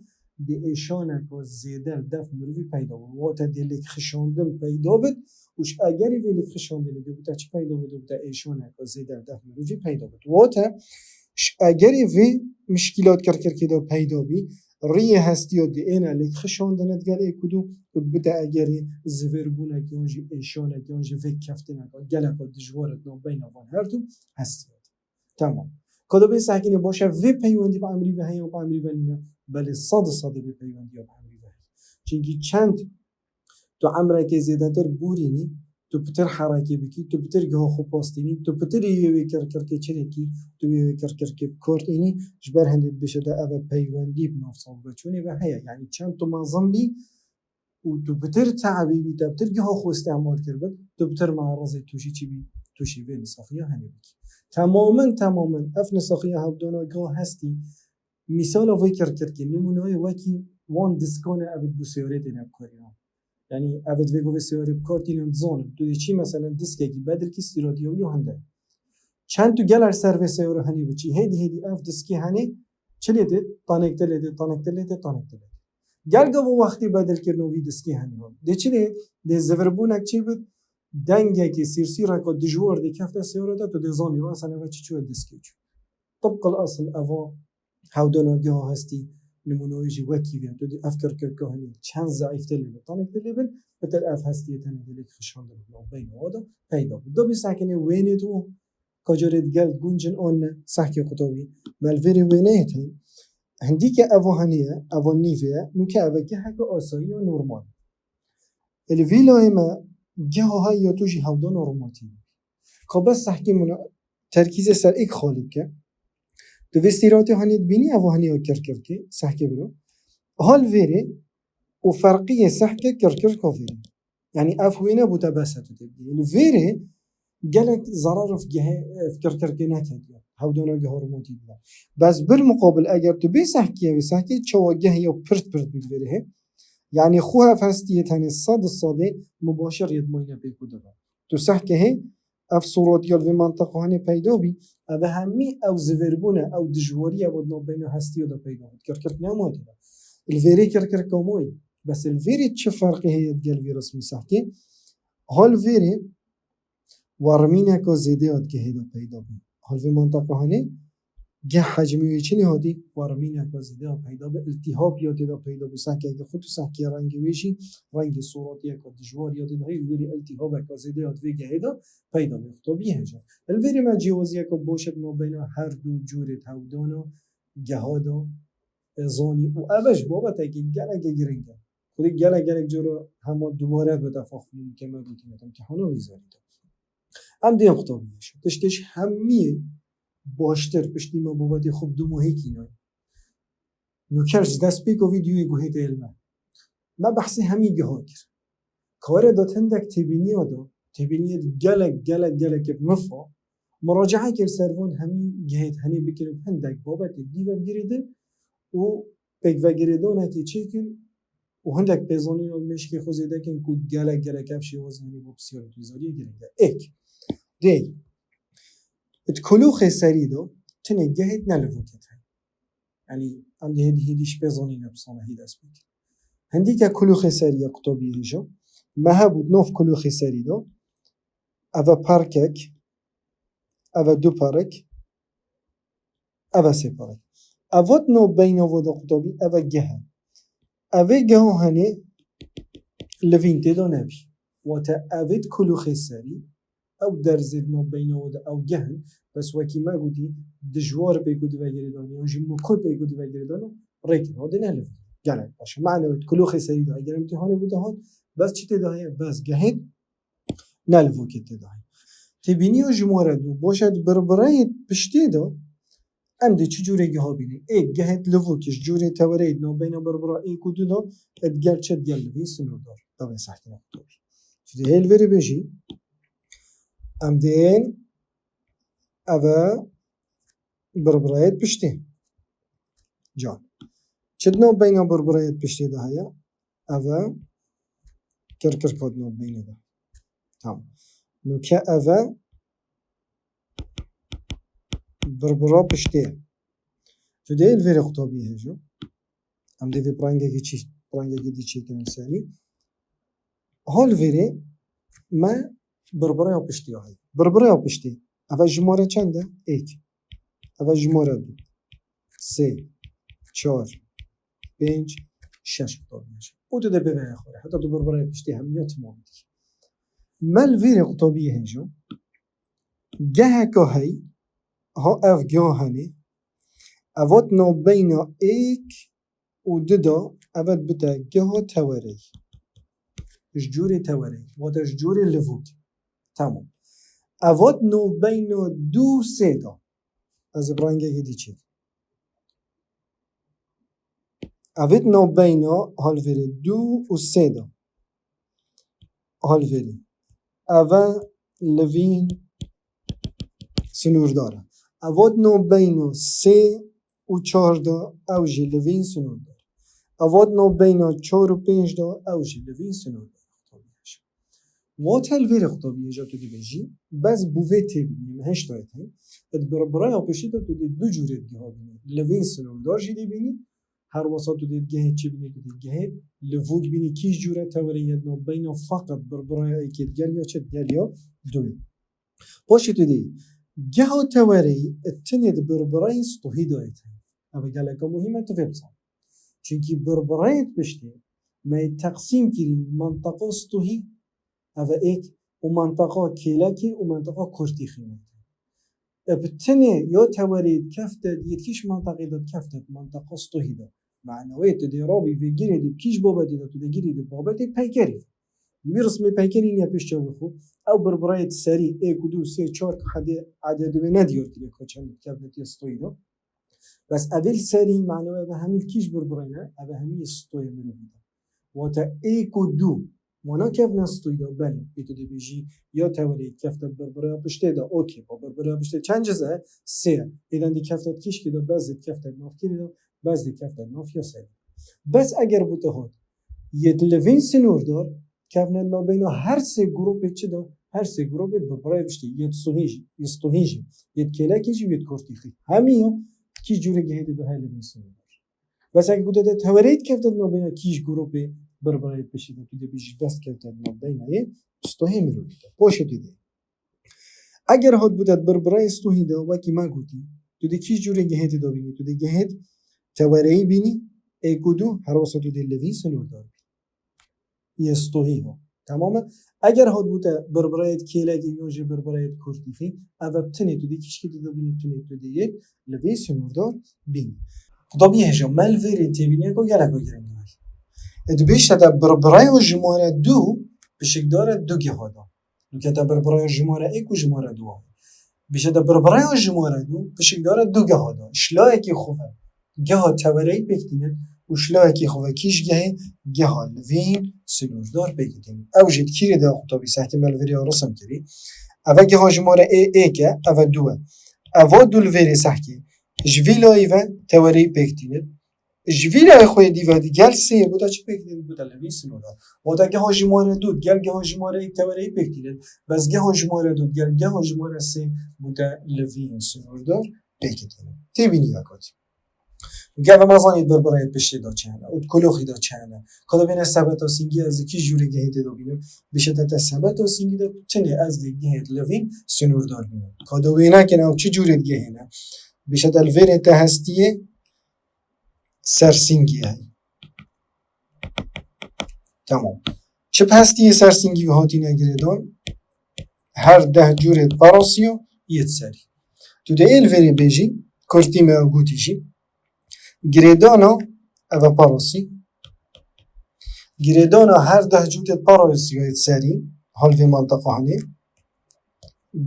dê êşaneka zêde li def mirovî peyda bû. Wate dê lêkxişandin peyda bit û ji egerî vê lêkxişandinê dê bûte çi peyda bit, dê bûte êşaneka zêde li def mirovî peyda bit. Wate ji egerî vê mişkîlat kirkirkê de peyda bî, riyê hestiya dê êne lêkxişandinê digel êk û du û dibite egerî zivêrbûnek yan jî êşanek yan jî vêkeftineka geleka dijwar di navbeyna van her du hestiya de. Temam. Ka dibê sehkînê baş e, vê peywendî bi emrî ve heye û bi emrî ve nîne? Belê, sedî sedî vê peywendiya bi emrî ve heye. Çimkî çend tu emrekê zêdetir borînî, tu pitir herekê bikî, tu pitir giha xwe pastînî, tu pitir yê wê kirkirkê çi dikî, tu wê wê kirkirkê bi kar tînî, ji ber hindê dibêje de ev e peywendî bi nav salveçûnê ve heye. Yanî çend tu mezin bî û tu pitir teebî bî, te pitir giha xwe îstîmal kiribit, tu pitir me'erezê tu jî çi bî, tu jî vê nisaxiya henê bikî. Temamen, temamen ev nisaxiya hevdana giha hestî, mîsala vê kirkirkê, nimûnayê wekî wan diskan e, ev ê bo seyarê têne bikarînan. Yanî ev ê divê ku vê seyarê bi kar tînin, dizanin. Tu dê çî, meselen, diskekî bedilkî, stîratiya wî ya hinde ye. Çend tu gel li ser vê seyarê henê biçî, hêdî hêdî ev diskê henê çi lê dê? Tanekte lê dê, tanekte lê dê, tanekte lê dê. Gel gava wextê bedilkirina vî diskê henê hat. Dê çi lê? Dê zivêrbûnek çê bit, dengekê sîrsîreka dijwar dê kefte seyara te, tu dê zanî, meselen, ev çi çûye diskê çû. Tibqil esil eva hevdana giha hestî, nimûnayê jî wekî vê. Tu dê ev kirkirka henê çend zeîftir lê bin, tanektir lê bin, pitir ev hestiyê tenê dê lêkxişandin navbeyna wa de peyda bû. Dibê sehkînê wênê tu ka carê digel guncin an ne, sehkê qutabî. Me li vêrê wêneyê tey. Hindî ke eva henê ye, eva nîvê ye, nûke eve geheke asayî ya normal. Li vî layê me geha hay ya tu jî hevdana romatî. Ka bes sehkê min terkîzê ser êk xalî bike. Tu vê stîratê hanê dibînî, eva hanê ya kirkirkê, sehkê biro. Hal vêrê û ferqiyê sehkê kirkirka vêrê. Yanî ev wêne bû te bes e tu tê bidî. Li vêrê gelek zerar ev gehê, ev kirkirkê neketiye. Hevdana giha romatî bide. Bes bir muqabil eger tu bê sehkê, vê sehkê çawa gehê ya pirt pirt bî li vêrê hê. Yanî xwe ev hestiyê tenê sed û sedê mubaşir yê dimayne pêk û dibe. Tu sehkê hê ev sûratiya li vê menteqa hanê peyda bî, ev hemî ew zivêrbûn e, ew dijwarî ev di navbeyna hestiya de peyda bû. Kirkirk nema tê de. Li vêrê kirkirka mayî. Bes li vêrê çi ferqê heye digel vê resmî sehkê? Hal vêrê wermîneka zêde ya digehê de peyda bî. Hal vê menteqa hanê geh hecmê wê çi lê hatî? Wermîneka zêde ya peyda bî, îltîhab ya tê de peyda bî. Sehkeke xwe tu sehkê rengê wê jî, rengê sûratiyeka dijwar ya tê de heye, wêrê îltîhabeka zêde ya di vê gehê de peyda bî. Qutabî hêja. Li vêrê me ciyawaziyeke baş e di navbeyna her du cûrê hevdana geha de, e, zanî. Û ev e ji babetekî gelekê giring e. Xwedê gelek, gelek cara hema dubare bi defa xwînî ke me gotîne, em îmtîhana wî zarî de. Em dê em qutabî hêja. Tiştê ji hemiyê baştir piştî me babetê xwe bi du mohê kînayî. Nûke ji destpêka vîdyoyê guhê te yê li me. Me behsê hemî giha kir. Kare dat hindek têbîniya da, têbîniyê di gelek, gelek, gelek bi mifa, muracae kir ser van hemî gihê di henê bikin û hindek babetê dî ve bigirêdin û pêkvegirêdanekê çêkin û hindek pêzanîna mêşkê xwe zêde kin ku gelek, gelek ev şêwazê henê bo pisyar û tûzariyê giring e. Êk. Dê. Di kulûxê serî de tinê gehê di ne livokê de heye. Yanî em dê hêdî hêdî ji pêzanîna pisana hê dest pê kirin. Hindîke kulûxê serî ya qutabî hêja. Me hebû di nav kulûxê serî de. Eve perkek, eve du perek, eve sê perek. Eva di nav beyna va de qutabî, eve geh e. Evê geha henê livîn tê de nebî. Wate evê di kulûxê serî, ew derzê di nav beyna wa de ew geh in, bes wekî me gotî, dijwar pêk û dive girêdan, yan jî mukul pêk û dive girêdan, rêkin, wa de ne livîn. Gelek baş e. Mane wê di kulûxê serî de eger îmtîhanê bû de hat, bes çi tê de heye? Bes gehê ne livokê tê de heye. Têbîniya jimare du, baş e di birbireyê piştê de, em dê çi cûrê giha bînin? Ê, gehê di livokê ji cûrê tewereyê di navbeyna birbira êk û du de, ê, digel çi, digel livîn sînordar. Devê sehkîna qutabî. Tu dê hê li vêrê bêjî, em dê eve birbirayê piştê. Can. Çi di navbeyna birbirayê piştê de heye? Eve kirkirka di navbeyna de. Tamam. Nûke eve birbira piştê. Tu dê li vêrê qutabî hêjo. Em dê vê bi rengekî çî, bi rengekî dî çêkin li serî. Hal vêrê me birbireya piştî ya heye. Birbireya piştî. Eve jimare çend e? Êk. Eve jimare du. Sê, çar, pênc, şeş qutabî heye. Û tu dê biveye xwe re. Heta tu birbireya piştî hemiya temam dikî. Me li vêrê qutabiyê hêja. Geheka hey, ha ev geha henê, evat navbeyna êk û du da, evet bite geha tewereyî. Ji cûrê tewereyî, wate ji cûrê livûk. Tamam. Evat navbeyna du û sê da. Ez ê bi rengekê dî çêkim. Evêt navbeyna halvêrê du û sê da. Halvêrê. Eve livîn sinûrdar e. Evat navbeyna sê û çar da, ew jî livîn sinûrdar. Evat navbeyna çar û pênc da, ew jî livîn sinûrdar. Wate li vêrê qutabiyê ja tu dibêjî, bes bo vê têbînî, me hêştayê tê, di birbireya piştî de tu dê du cûrê geha bînî. Livîn sinûrdar jî dê bînî, her wesa tu dê gehê çi bînî, tu dê gehê livûk bînî, kîj cûre tewerê ye, navbeyna feqet birbireya êkê digel ya çi, digel ya duyê. Paşê tu dê geha tewereyî tinê di birbireyê stuhî de ye tê. Ev geleka muhîm e tu vê bizanî. Çunkî birbireyê piştê me yê teqsîm kirî menteqa stuhî, ev e êk, û menteqa kêlekê û menteqa kurtîxî me. Ev tinê ya tewerê kefte, yê kîj menteqê de kefte, menteqa stuhî de. Mane wê tu dê rabî vê girê dî kîj babetê de, tu dê girê dî babetê peykerî. Wî rismê peykerî niye pêş çavê xwe. Ew birbireyê di serî êk û du, sê, çar ku hedê ededê wê nediyar kiriye ku çend kevnetiye stoyî de. Bes evê li serî mane wê ve hemî kîj birbireyne, ev hemî stoyê mirovî de. Wate êk û du, wana kevne stoyî de, belê. Ê tu dibêjî ya tewerê kefte birbireya piştê de, okê, ba birbireya piştê çend ciz e? Sê ye. Êden dî kefte kîjkê de, bes dî kefte navkirî de, bes dî kefte nav ya serî. Bes eger bûte hot, yê livîn sinûrdar, kevne navbeyna her sê grûpê çi de, her sê grûpê bi birayê piştî, yê stohî jî, yê stohî jî, yê kêlekê jî, yê kurtîxî. Hemî ya kî cûrê gehê dê de her livîn sinûrdar. Bes eger gote te tewerê dikefte navbeyna kîj grûpê birbirayê piştî de, tu dê bêjî bes kefte navbeyna yê stohê mirovî de. Poşê tu dê. Eger hat bûte birbirayê stohî de, wekî me gotî, tu dê kîj cûrê gehê tê de bînî, tu dê gehê tewereyî bînî, êk û du, her wesa tu dê livîn sinûrdar bî. Yê stohî ho. Tamam e? Eger hat bûte birbirayê kêlekê yan jî birbirayê kurtîxî, ev e tinê tu dê kîjkê tê de bînî, tinê tu dê yê livîn sinûrdar bînî. Qutabî hêja, me li vêrê têbîniyeko geleko girîng e. Ê dibêjte te birbiraya jimare du pişikdar e du geha de. Nûke te birbiraya jimare êk û jimare du a. Bêje te birbiraya jimare du pişikdar e du geha de. Ji layekî xwe ve geha tewereyî pêk tînin û ji layekî xwe ve kîj gehê geha livîn sinûrdar pêk tînin. Ew jî di kîrê de qutabî sehkê me li vêrê ya risim kirî. Eve geha jimare ê êk e, eve du e. Eva du li vêrê sehkê. Ji vî layî ve tewereyî pêk tînin. Ji vî layê xwe yê dî ve digel sê bûte çi pêk tînin? Bûte livîn sinûrdar. Wate geha jimare du digel geha jimare êk tewereyî pêk tînin. Bes geha jimare du digel geha jimare sê bûte livîn sinûrdar pêk tînin. Têbînî ya kotî. Gava me zanî birbirayê piştê de çi hene û di kuloxî de çi hene. Ka de bêne sebeta singî ez di kî jûrê gehê tê de bînim. Bişete te sebeta singî de tinê ez dê gehê livîn sinûrdar bînim. Ka de wênekin ew çi cûrê gehê ne. Bişete li vêrê te hestiyê sersingî heye. Tamam. Çi bi hestiyê sersingî ve hatîne girêdan? Her deh cûrê parasiya yê serî. Tu dê ê li vêrê bêjî, kurtî me ew gotî jî. Girêdana, eve parasî. Girêdana her deh cûrê parasiya yê serî, hal vê manteqa hanê.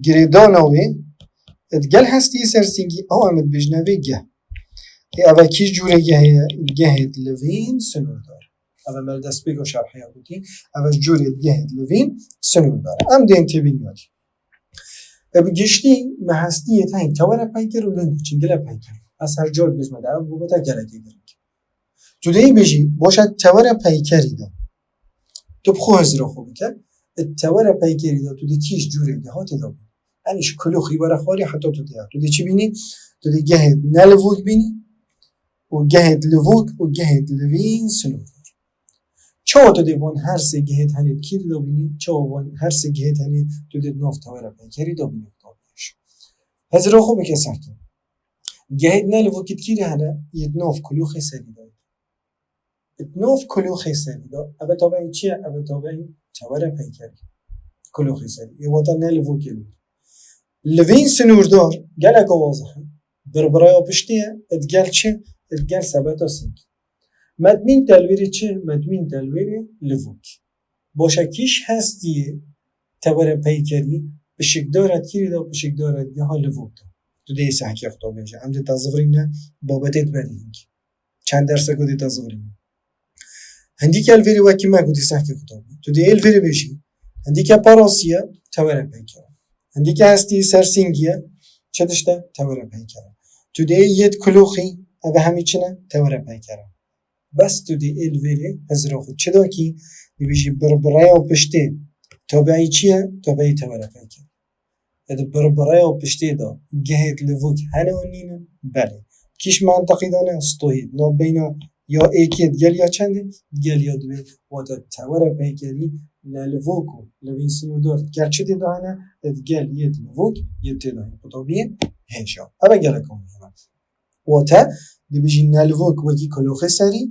Girêdana wê, digel hestiyê sersingî, ew em dibêjine vê geh. Ê eve kî cûrê gehê ye? Gehê livîn sinûrdar. Eve me li destpêka şerhê ya gotî, eve cûrê gehê livîn sinûrdar. Em dên têbîniya dî. E bi giştî me hestiyê teyên tewere peyker û ling û çingile peyker. Ez her car dibêjime de ev bûbete gelekê girîng. Tu dê bêjî, boşa tewere peykerî de. Tu bi xwe hizira xwe bike. Di tewere peykerî de tu dê kîj cûrê geha tê de bî. Yanî ji kuloxî were xwarî heta tu tê ya. Tu dê çi bînî? Tu dê gehê nelivûk bînî. û gehêt livûk û gehêt livîn sinûrdar. Çawa tu dê van her sê gehêt henê di kî de dabînî? Çawa van her sê gehêt henê tu dê di nav tewera peykerî dabînî? Hezira xwe bike sehkî. Gehêt ne livûkî di kî de hene? Yê di nav kulûxê serî de. Di nav kulûxê serî de. Eve tabeî çi ye? Eve tabeî tewera peykerî. Kulûxê serî. Ê wata ne livûkê li. Livîn sinûrdar gelek wazih e. Birbiraya piştî ye. Di gel çi? Di gel sebeta singî. Me dimîn te li wêrê çi? Me dimîn te li wêrê livûk. Baş e, kîş hestiyê tewere peykerî pişikdar e di kîrî de? Pişikdar e di geha livûk de. Tu dê sehkê xwe bêje. Em dê te zivirîne babetê di berî hingî. Çend dersek dê te zivirîne. Hindîke li vêrê wekî me gotî sehkê xwe bê. Tu dê ê li vêrê bêjî. Hindîke parasî ye, tewere peyker e. Hindîke hestiyê ser singî ye, çi tişt e? Tewere peyker e. Tu dê yê di kulûxî, ev hemî çi ne? Tewere peyker e. Bes tu dê ê li vêrê hezira xwe çi dakî, dibêjî birbireya piştê tabeî çi ye? Tabeî tewere peyker. E di birbireya piştê de gehêt livûk hene û nînin? Belê. Kîş menteqî de ne? Stohî. Navbeyna ya êkê di gel ya çendê? Di gel ya dibê. Wate tewere peykerî ne livûk û livîn sinûrdar di gel çi tê de hene? E di gel yê di livûk yê tê de hene. Qutabiyê hêja. Ev e gelek muhîm e. Wate, dibêjî ne livûk wekî kulûxê serî,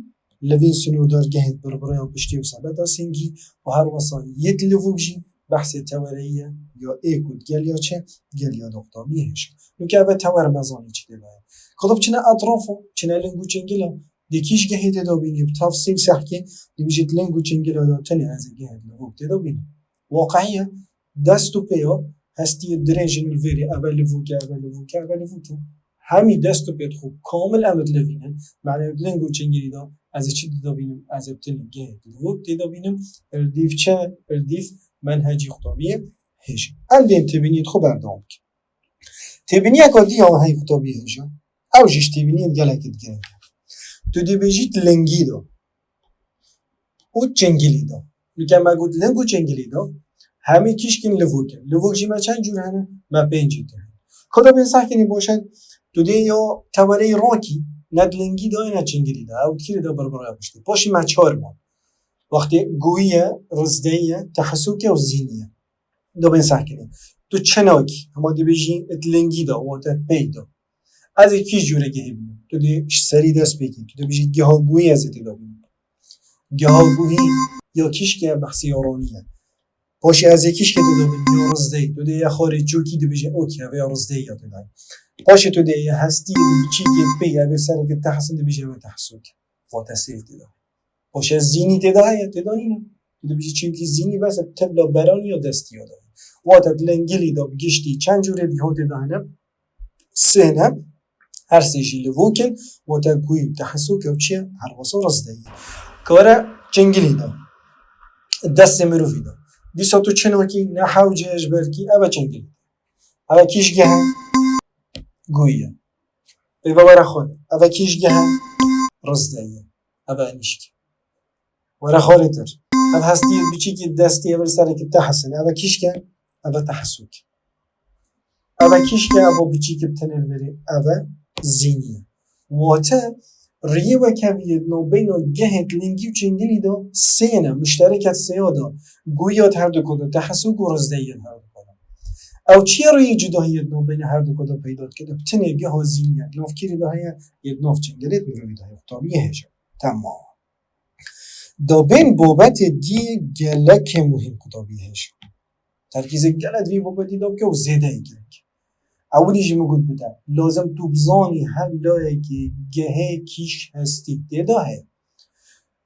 livîn sinûrdar gehêt birbiraya piştî û sebeta singî û her wesa yê di livûk jî behsê tewereyî ye, ya êk û di gel ya çi? Di gel ya da qutabiyê hêja. Nûke ev e tewer me zanî çi tê de ye. Qutb çine etrafo, çine ling û çingila, dê kîş gehê tê de bînî bi tefsîl sehkê, dibêjî di ling û çingila de tenê ez ê gehê di livûk tê de bînim. Waqihî ye, dest û pêya hestiyê dirêj in li vêrê, ev e livûk e, ev e livûk e, ev e livûk e. Hemî dest û pê xwe kamil em dilivînin. Mane di ling û çingilî de ez ê çi tê de bînim? Ez ê bi tenê gehê livûk tê de bînim. Li dîv çi? Li dîv menhecî qutabiyê hêja. Em dê têbîniyê xwe berdewam bikin. Têbîniyeka dî ya hey qutabiyê hêja. Ew jî ji têbîniyên gelekî digirê. Tu dibêjî di lingî de û çingilî de. Nûke me got ling û çingilî de, hemî kîşkên livûk in. Livûk jî me çend cûr hene? Me pêncî tê hene. Ka da bên sehkînî boşet, tu dê ya tewereyî rakî, ne di lingî de ye, ne çingilî de. Ew dikirê de birbiraya piştî. Paşî me çar man. Wextê goyî ye, rizdeyî ye, tehesûk e û zînî ye. Da bên sehkînî. Tu çinakî, hema dibêjî di lingî de, wate pey de. Ez ê kî cûre gehê bînim? Tu dê ji serî dest pê kî. Tu dê bêjî geha goyî ez ê tê de bînim. Geha goyî ya kîşke behsê ya ronî ye. Paşê ez ê kîşke tê de bînim? Ya rizdeyî. Tu dê ya xarê çokî dibêje okê, ev ya rizdeyî ya tê de ye. Paşê tu dê ya hestî biçîkê pê, ev ê sereke tehesin dibêje ev e tehesûk. Wate sêv tê de. Paşê zînî tê de heye, tê de nîne. Tu dibêjî çimkî zînî bes e, tebla beranî ya destî ya de. Wate di lingilî de bi giştî çend cûrê dîho tê de hene? Sê ne. Her sê jî livûk in, wate goyî, tehesûk ew çi ye? Her wesa rizdeyî. Kare çingilî de. Destê mirovî de. Dîsa tu çinakî ne hewce ji ber kî, ev e çingilî. Ev e kîşgehe goyî ye. Pê ve were xwe. Ev e kîşgehe rizdeyî ye. Ev e nişk. Were xwarêtir. Ev hestiyê biçîkî destî, ev li serekî tehesin. Ev e kîşke, ev e tehesûk. Ev e kîşke, ev o biçîkî bi tenê li verê. Ev e zînî ye. Wate, riyê wekeviyê di navbeyna gehê lingî û çingilî de sê ne, muştereket sêya de, goya di her du ku de, tehesûk û rizdeyî di her du ku de. Ew çi ye riyê cudahiyê di navbeyna her du ku de peyda dike? Di tenê geha zînî ye, di nav kîrî de heye, yê di nav çingilê di mirovî de heye. Qutabiyê hêja. Temam. Da bên babetê dî gelekê muhîm qutabiyê hêja. Terkîzê gelek vî babetî de bike û zêde ye gerek. Ewilî jî min got bide. Lazim tu bizanî her layekê gehê kîş hestî tê de heye.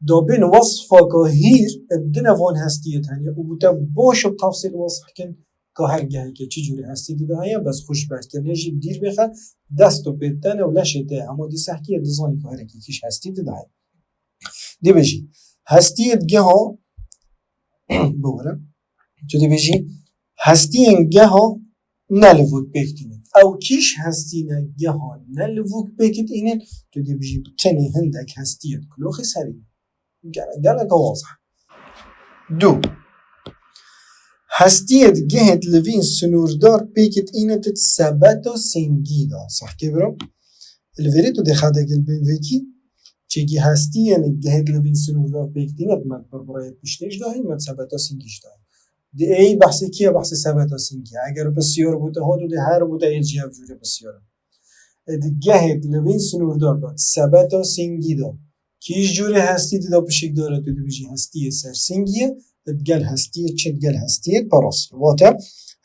Da bên wesfaka hîr, bi dine van hestiyê tenê û bi te baş û tefsîl wesf kin ka her gehekê çi cûrê hestî tê de heye, bes xwe ji berkirinê jî dîr bêxe, dest û pê te ne û leşê te hema dî sehkî ye, dizanî ka herekî kîş hestî tê de heye. Dibêjî, hestiyê geha, bibire, tu dibêjî, hestiyên geha ne livûk pêk tînin. Ew kîş hestî ne geha ne livûk pêk tînin, tu dibêjî, bi tenê hindek hestiyê di kuloxê serî ne. Gele-, gelek wazih. Du. Hestiyê di gehê di livîn sinûrdar pêk tînin di sebeta singî de. Sehkê biro. Li vêrê tu dê xedekê li bin vekî, çêkî hestî, yanî gehê di li vîn sinûrdar pêk tîne, me di birbirayê piştê jî dahî, me di sebeta singî jî dahî. Di ê behsê kî ye? Behsê sebeta singî ye. Eger pisyar bûte, ha tu dê her bûte ê jî ev cûrê pisyar e. Ê di gehê di li vîn sinûrdar de, sebeta singî de, kî ji cûrê hestî tê de pişikdar e, tu dibêjî hestiyê ser singî ye, digel hestiyê çi? Digel hestiyê parasî. Wate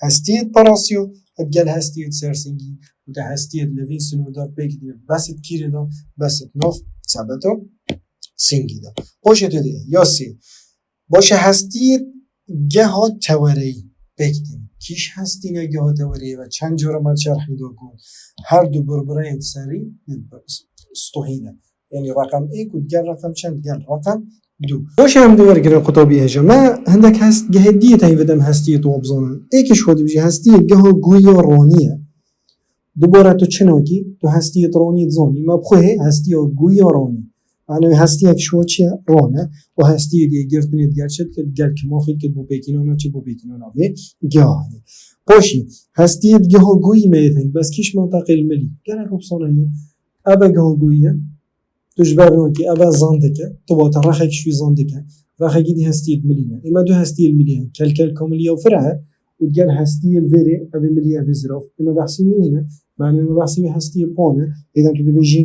hestiyê parasî û digel hestiyê ser singî û te hestiyê li vîn sinûrdar pêk tîne, bes di kîrê de, bes di nav sebeta singî de. Poşê tu dê ya sê. Baş e, hestiyê geha tewereyî pêk tîne. Kîş hestî ne geha tewereyî ve çend cara me şerhî da got. Her du birbireyên serî stohî ne. Yanî reqem êk û digel reqem çend? Digel reqem du. Baş e, em dê wergirin qutabî hêja. Me hindek hest, gehê diyê teyvê de em hestiyê tu bizanin. Êkê ji xwe dibêjî hestiyê geha gû ya ronî ye. Dubare tu çi nakî? Tu hestiyê ronî dizanî. Me bi xwe hê hestiya gû ya ronî. Manê wê hestiyek ji xwe çi ye? Ron e. Û hestiyê dê girtinê digel çi dike? Digel kimaxê dike, bo pêkînana çi? Bo pêkînana vê geha heye. Paşî, hestiyê di geha gûyî me yê teng, bes kîş menteqê li milî? Gelek opsiyona heye. Ev e geha gûyî ye. Tu ji ber nakî, ev e zandik e. Tu wate rexek ji wî zandik e. Rexekî dî hestiyê di milî ne. Ê me du hestiyê li milî hene. Kelkel kamilî ya vir e û digel hestiyê li vêrê, ev ê milî, ev ê zirav. Ê me behsî wî nîne. Manê me behsî wî hestiyê pan e. Êdî tu dibêjî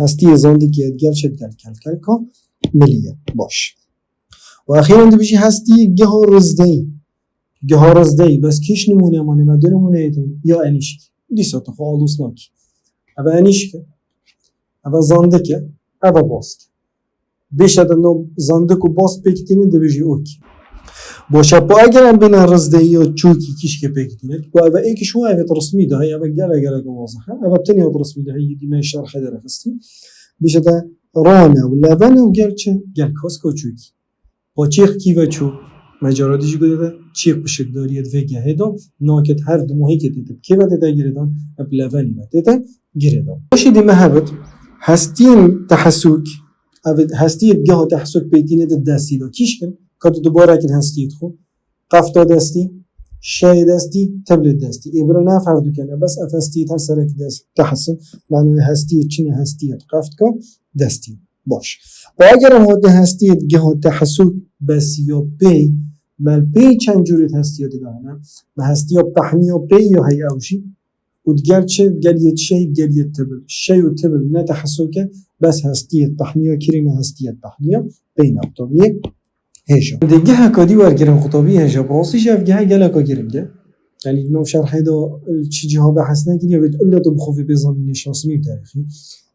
hestiyê zandikê ye, digel çi? Digel kelkel kamilî ye. Baş. Û exîren dibêjî hestiyê geha rizdeyî. Geha rizdeyî, bes kîş nimûne mane, me du nimûne yê teng, ya enîşk. Dîsa tu xwe alûs nakî. Ev e enîşk e. Ev e zandik e. Ev e bask e. Bêşe de nav zandik û bask pêk tînin, dibêjî okî. Baş e, pa eger em bêne rizdeyî ya çûkî kîşkê pêk tînin, ku ev e êkî ji xwe ev ê rismî de heye, ev e gelek gelek wazih e. Ev e tenê ya rismî de heye, dî me şerhê derxistî. Bêşe de rane û levene û gel çi? Gel kaska çûkî. Pa çêx kî ve çû? Me cara dî jî gote de çêx pişikdariyê di vê gehê de naket, her du mohîkê tê de bi kê ve tê de girêdan? Bi levenî ve tê de girêdan. Paşê dê me hebit hestiyên tehesûk, ev hestiyê geha tehesûk pêk tîne di destî de kîş kin, ka tu dubare kin hestiyê xwe. Qefta destî, şeyê destî, tiblê destî. Ê bira ne ev her du kene, bes ev hestiyê her serek dest tehesin, manê wê hestiyê çi ne? Hestiyê qeft ka destî. Baş. Û eger em hate hestiyê geha tehesûk bes ya pê, me li pê çend cûrê hestiya didane? Me hestiya pehniya pê ya heye ew jî. Û digel çi? Digel yê şey, digel yê tibil. Şey û tibil ne tehesûk e, bes hestiyê pehniya kirî ne, hestiyê pehniya pê ne. Qutabiyê hêja. Dê geheka dî wergirin qutabiyê hêja. Bi rastî jî ev gehe geleka giring e. Yanî di nav şerhê de çi ciha behs nekiriye, wê ille tu bi xwe vê pê zanînê şasimî û tarîxî.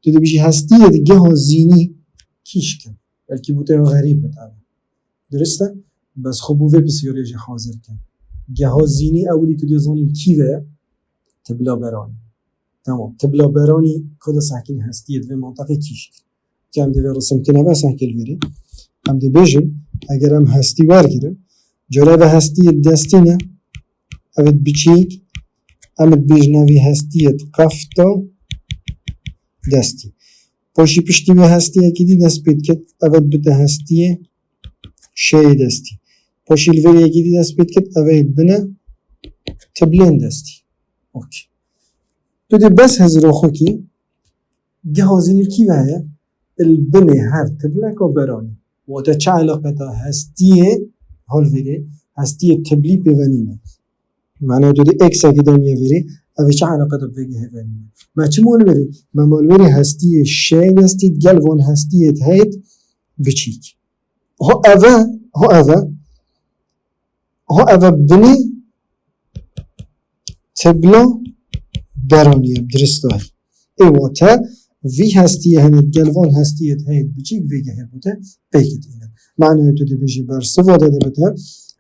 Tu dibêjî hestiyê di geha zînî kîşk e. Belkî bo te xerîb bit ev. Dirist e? Bes xwe bo vê pisyarê jî hazir ke. Geha zînî ewilî tu dê zanî kî ve ye? Tibla beranî. Tamam. Tibla beranî ka de sehkî hestiyê di vê manteqê kîşk. Ke em dê vê risim kine ve sehkê li vêrê. Em dê bêjin, eger em hestî wergirin, cara ve hestiyê destî ne, ev ê biçîk, em ê bêjin ev ê hestiyê qefta destî. Paşî piştî wê hestiyekî dî dest pê dikit, ev ê bite hestiyê şeyê destî. Paşî li vêrê yekî dî dest pê dikit, ev ê bine tiblên destî. Okey. Tu dê bes hezira xwe kî geha zînî kî ve heye? Li binê her tibleka beranî. Wate çi eleqeta hestiyê, hol vêrê, hestiyê tiblî pê ve nîne? Mane tu dê eksekî daniye vêrê, ev ê çi eleqeta bi vê gehê ve nîne? Me çi mal vêrê? Me mal vêrê hestiyê şeyê destî digel van hestiyê heyt biçîk. Ha ev e, ha ev e. Ha ev e binê tibla beranî ye, dirist e. Ê wate vî hestiyê hene digel van hestiyê heyt biçîk vê gehê bûte pêk tîne. Manê tu dibêjî bersiva de dibite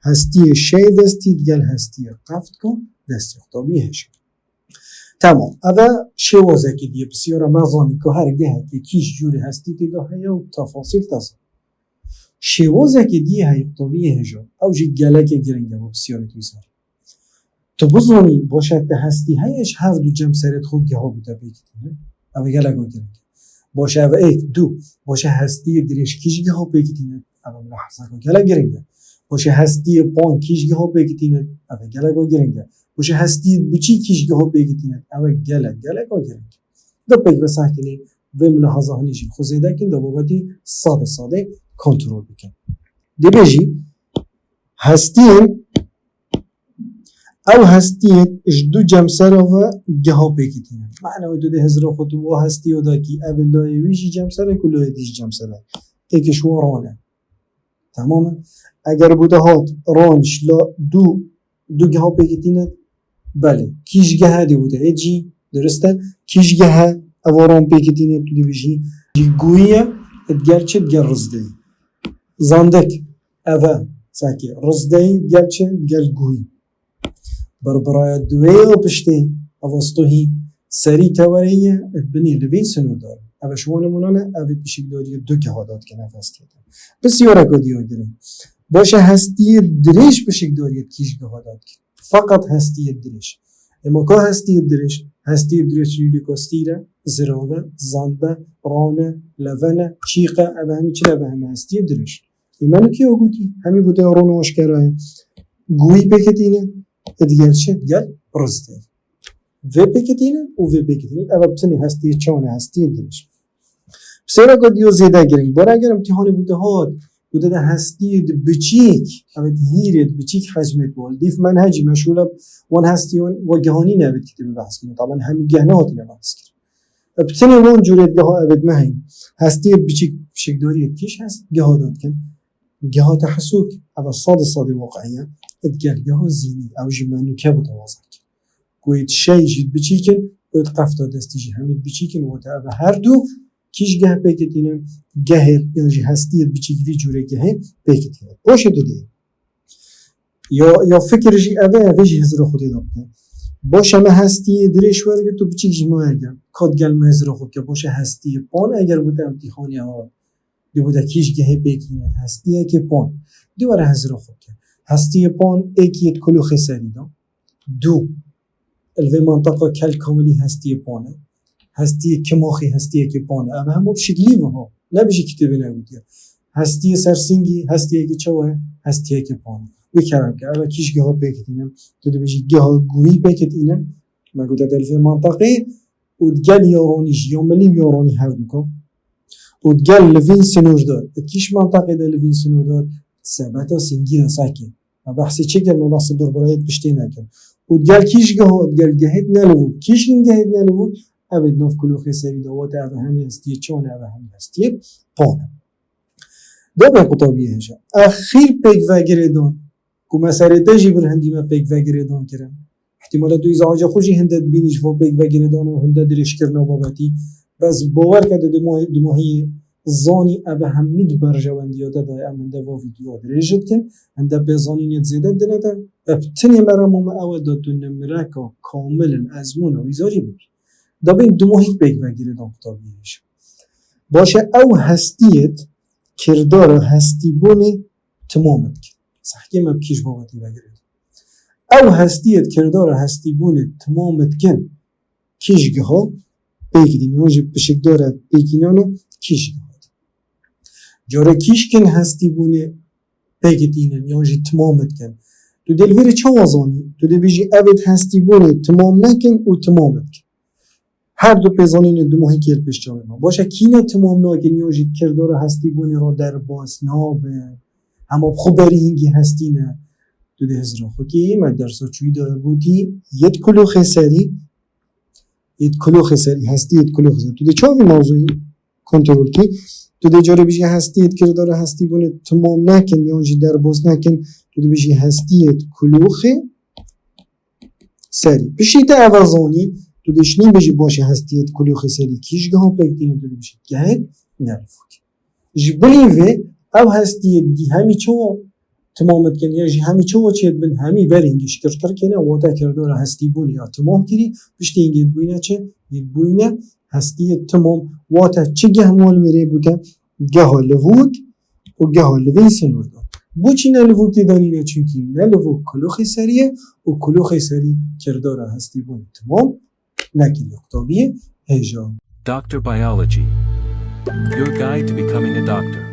hestiyê şeyê destî digel hestiyê qeft ka destî. Qutabiyê hêja. Tamam. Ev e şêwazekî dî ye, pisyara me zanî ku her gehekê kîş cûrê hestî tê de heye û tefasîl te zan. Şêwazekê dî ye heye qutabiyê hêja. Ew jî gelekê giring e bo pisyarê tu ser. Tu bizanî, baş e, te hestî heye ji her du cem serê xwe geha bûte pêk tîne. Ev e geleka giring e. Baş e, ev êk, du. Baş e, hestiyê dirêj kîş geha pêk tîne? Ev e mulahezeka gelek giring e. Baş e, hestiyê pan kîş geha pêk tîne? Ev e geleka giring e. Baş e, hestiyê biçîk kîş geha pêk tîne? Ev e gelek, geleka giring e. Da pêk ve sehkinê vê milahaza hinî jî xwe zêde kin, da babetî sade sade kontrol bikin. Dibêjî hestiyên, ew hestiyên ji du cemsera ve geha pêkê tînin. Mane wê tu dê hizra xwe tu wa hestiya dakî, ev ê layê wî jî cemserek û layê dî jî cemserek. Êkê ji wan ran e. Tamam e? Eger bûte hat ran ji la du, du geha pêkê tînin, belê. Kîj gehe dê bûte, ê cî, dirist e. Kîj gehe ev ran pêkê tînin, tu dibêjî, jî gûyî ye, digel çi, digel rizdeyî. Zandek, ev e, sehkê, rizdeyî, digel çi, digel gûyî. Birbiraya duwê ya piştê, ev stohî serî tewerê ye, ed binî livîn sinûrdar. Ev ji wan nimûnan e, ev ê pişikdariyê du geha da dikin ev hestiyete. Pisyareke diya girîng. Baş e, hestiyê dirêj pişikdariyê kîj geha da dikin. Feqet hestiyê dirêj. Ema ka hestiyê dirêj, hestiyê dirêj yûdika stîr e, zirav e, zand e, ran e, leven e, çîq e, ev hemî çi ne, ev hemî hestiyê dirêj. Îmeno kî o gotî, hemî bûte ron û aşkera ye. Gûyî pêkê tîne, digel çi? Digel rizdeyî. Vê pêkê tîne û vê pêkê tîne. Ev bi tinê hestiyê çawan e, hestiyê dirêj. Pisyareke diya zêde girîng. Bara eger îmtîhanê bûte hat, bûte de hestiyê di biçîk, ev ê hîrê di biçîk hecmê tu. Dîf menhecî meşûl e, wan hestiyên wa gehanî ne, ev ê kitêbê behs kirin. Taban hemî geh nehatine behs kirin. Bi tinê wan cûrê geha ev ê me heyî. Hestiyê biçîk pişikdariyê kîj hest, geha da dikin. Geha tehesûk, ev e sade sade waqi'î ye. Digel geha zînî, ew jî me nûke bûte waza kir. Ku êd şey jî biçîk in, êd qefta destî jî hemî biçîk in, wate ev e her du kîj geh pêkê tînin, gehê yan jî hestiyê biçîk vî cûrê gehê pêkê tînin. Poşê tu dê. Ya, ya fikir jî ev e, ev ê jî hizra xwe tê de bike. Baş e, me hestiyê dirêj wergirt û biçîk jî me wergirt. Ka digel me hizra xwe bike, baş e, hestiyê pan eger bûte îmtîhanê hat, dê bûte kîj gehê pêk tîne, hestiyekê pan. Dê were hizra xwe bike. Hestiyê pan êkî yê di kulûxê serî de. Du. Li vê manteqa kel kamilî hestiyê pan e. Hestiyê kimaxî hestiyekê pan e. Ev hemû şiklî ve ha. Ne bijî kitêbê negotiye. Hestiyê sersingî, hestiyekê çawa ye? Hestiyekê pan e. Bê kerem ke, ev e kîj geha pêk tînin. Tu dibêjî geha gûyî pêk tînin. Me gote de li vê manteqê û digel yaranî jî, ya milî û yaranî her duka. Û digel livîn sinûrdar. Di kîj manteqê de livîn sinûrdar? Sebeta singî de sehkê. Me behsê çi kir? Me behsê birbirayê piştê nekir. Û digel kîj geha, digel gehêt nelivûk. Kîj hîn gehêt nelivûk, ev ê di nav kulûxê serî de, wate ev hemî hestiyê çawan e, ev hemî hestiyê pan e. Dema qutabiyê hêja. Exîr pêkvegirêdan, ku me serê te jî bir hindî me pêkvegirêdan kirin. Îhtîmala tu îzaca xwe jî hinde dibînî ji bo pêkvegirêdan û hinde dirêjkirina babetî. Bes bawer ke di dumahî, dumahiyê zanî ev hemî di berjewendiya te de em hinde va vîdyoya dirêj dikin, hinde pêzanînê zêde dine te, ev tinê merema me ew e da tu nimreka kamil in ezmûna wî zarî bibî. Da bên dumahîk pêkvegirêdan qutabiyê hêja. Baş e, ew hestiyêt kirdara hestîbûnê timam dikin. Sehkê me bi kîj babetî vegirêd. Ew hestiyêt kirdara hestîbûnê timam dikin. Kîj giha pêk dîn, yan jî pişikdara pêkînana kîj giha. Carê kîj kin hestîbûnê pêk dînin, yan jî timam dikin. Tu dê li vêrê çawa zanî? Tu dê bêjî, ev ê hestîbûnê timam nekin û timam dikin. Her du pêzanînê dumahîkê li pêş çavê me. Baş e, kî ne timam nakin, yan jî kirdara hestîbûnê re derbas nabin. Hema bi xwe berî hingî hestî ne. Tu dê hizra xwe kê, me dersa çûyî de gotî, yê di kulûxê serî, yê di kulûxê serî, hestî yê di kulûxê serî. Tu dê çavî mewzûyî kontrol kî. Tu dê carê bijî hestiyê di kirdara hestîbûnê timam nekin, yan jî derbas nekin. Tu dê bijî hestiyê di kulûxê serî. Piştî te eva zanî, tu dê şinî bijî baş e hestiyê di kulûxê serî kîj giha pêk tîne, tu dê bijî gehêt nelivûk. Ji bilî vê ew hestiyê dî hemî çawa timam dikin, ya jî hemî çawa çêdibin, hemî berî hingî şikirkir kene, wate kirdara hestîbûnê ya timam kirî, piştî hingê bûyne çi? Yê bûyne hestiyê timam, wate çi geh mal wêrê bûte, geha livûk û geha livîn sinûrdar. Bo çi ne livûk tê danîne? Çunkî ne livûk kulûxê serî ye û kulûxê serî kirdara hestîbûnê timam nekiriye. Qutabiyê hêja. Doctor Biology. Your guide to becoming a doctor.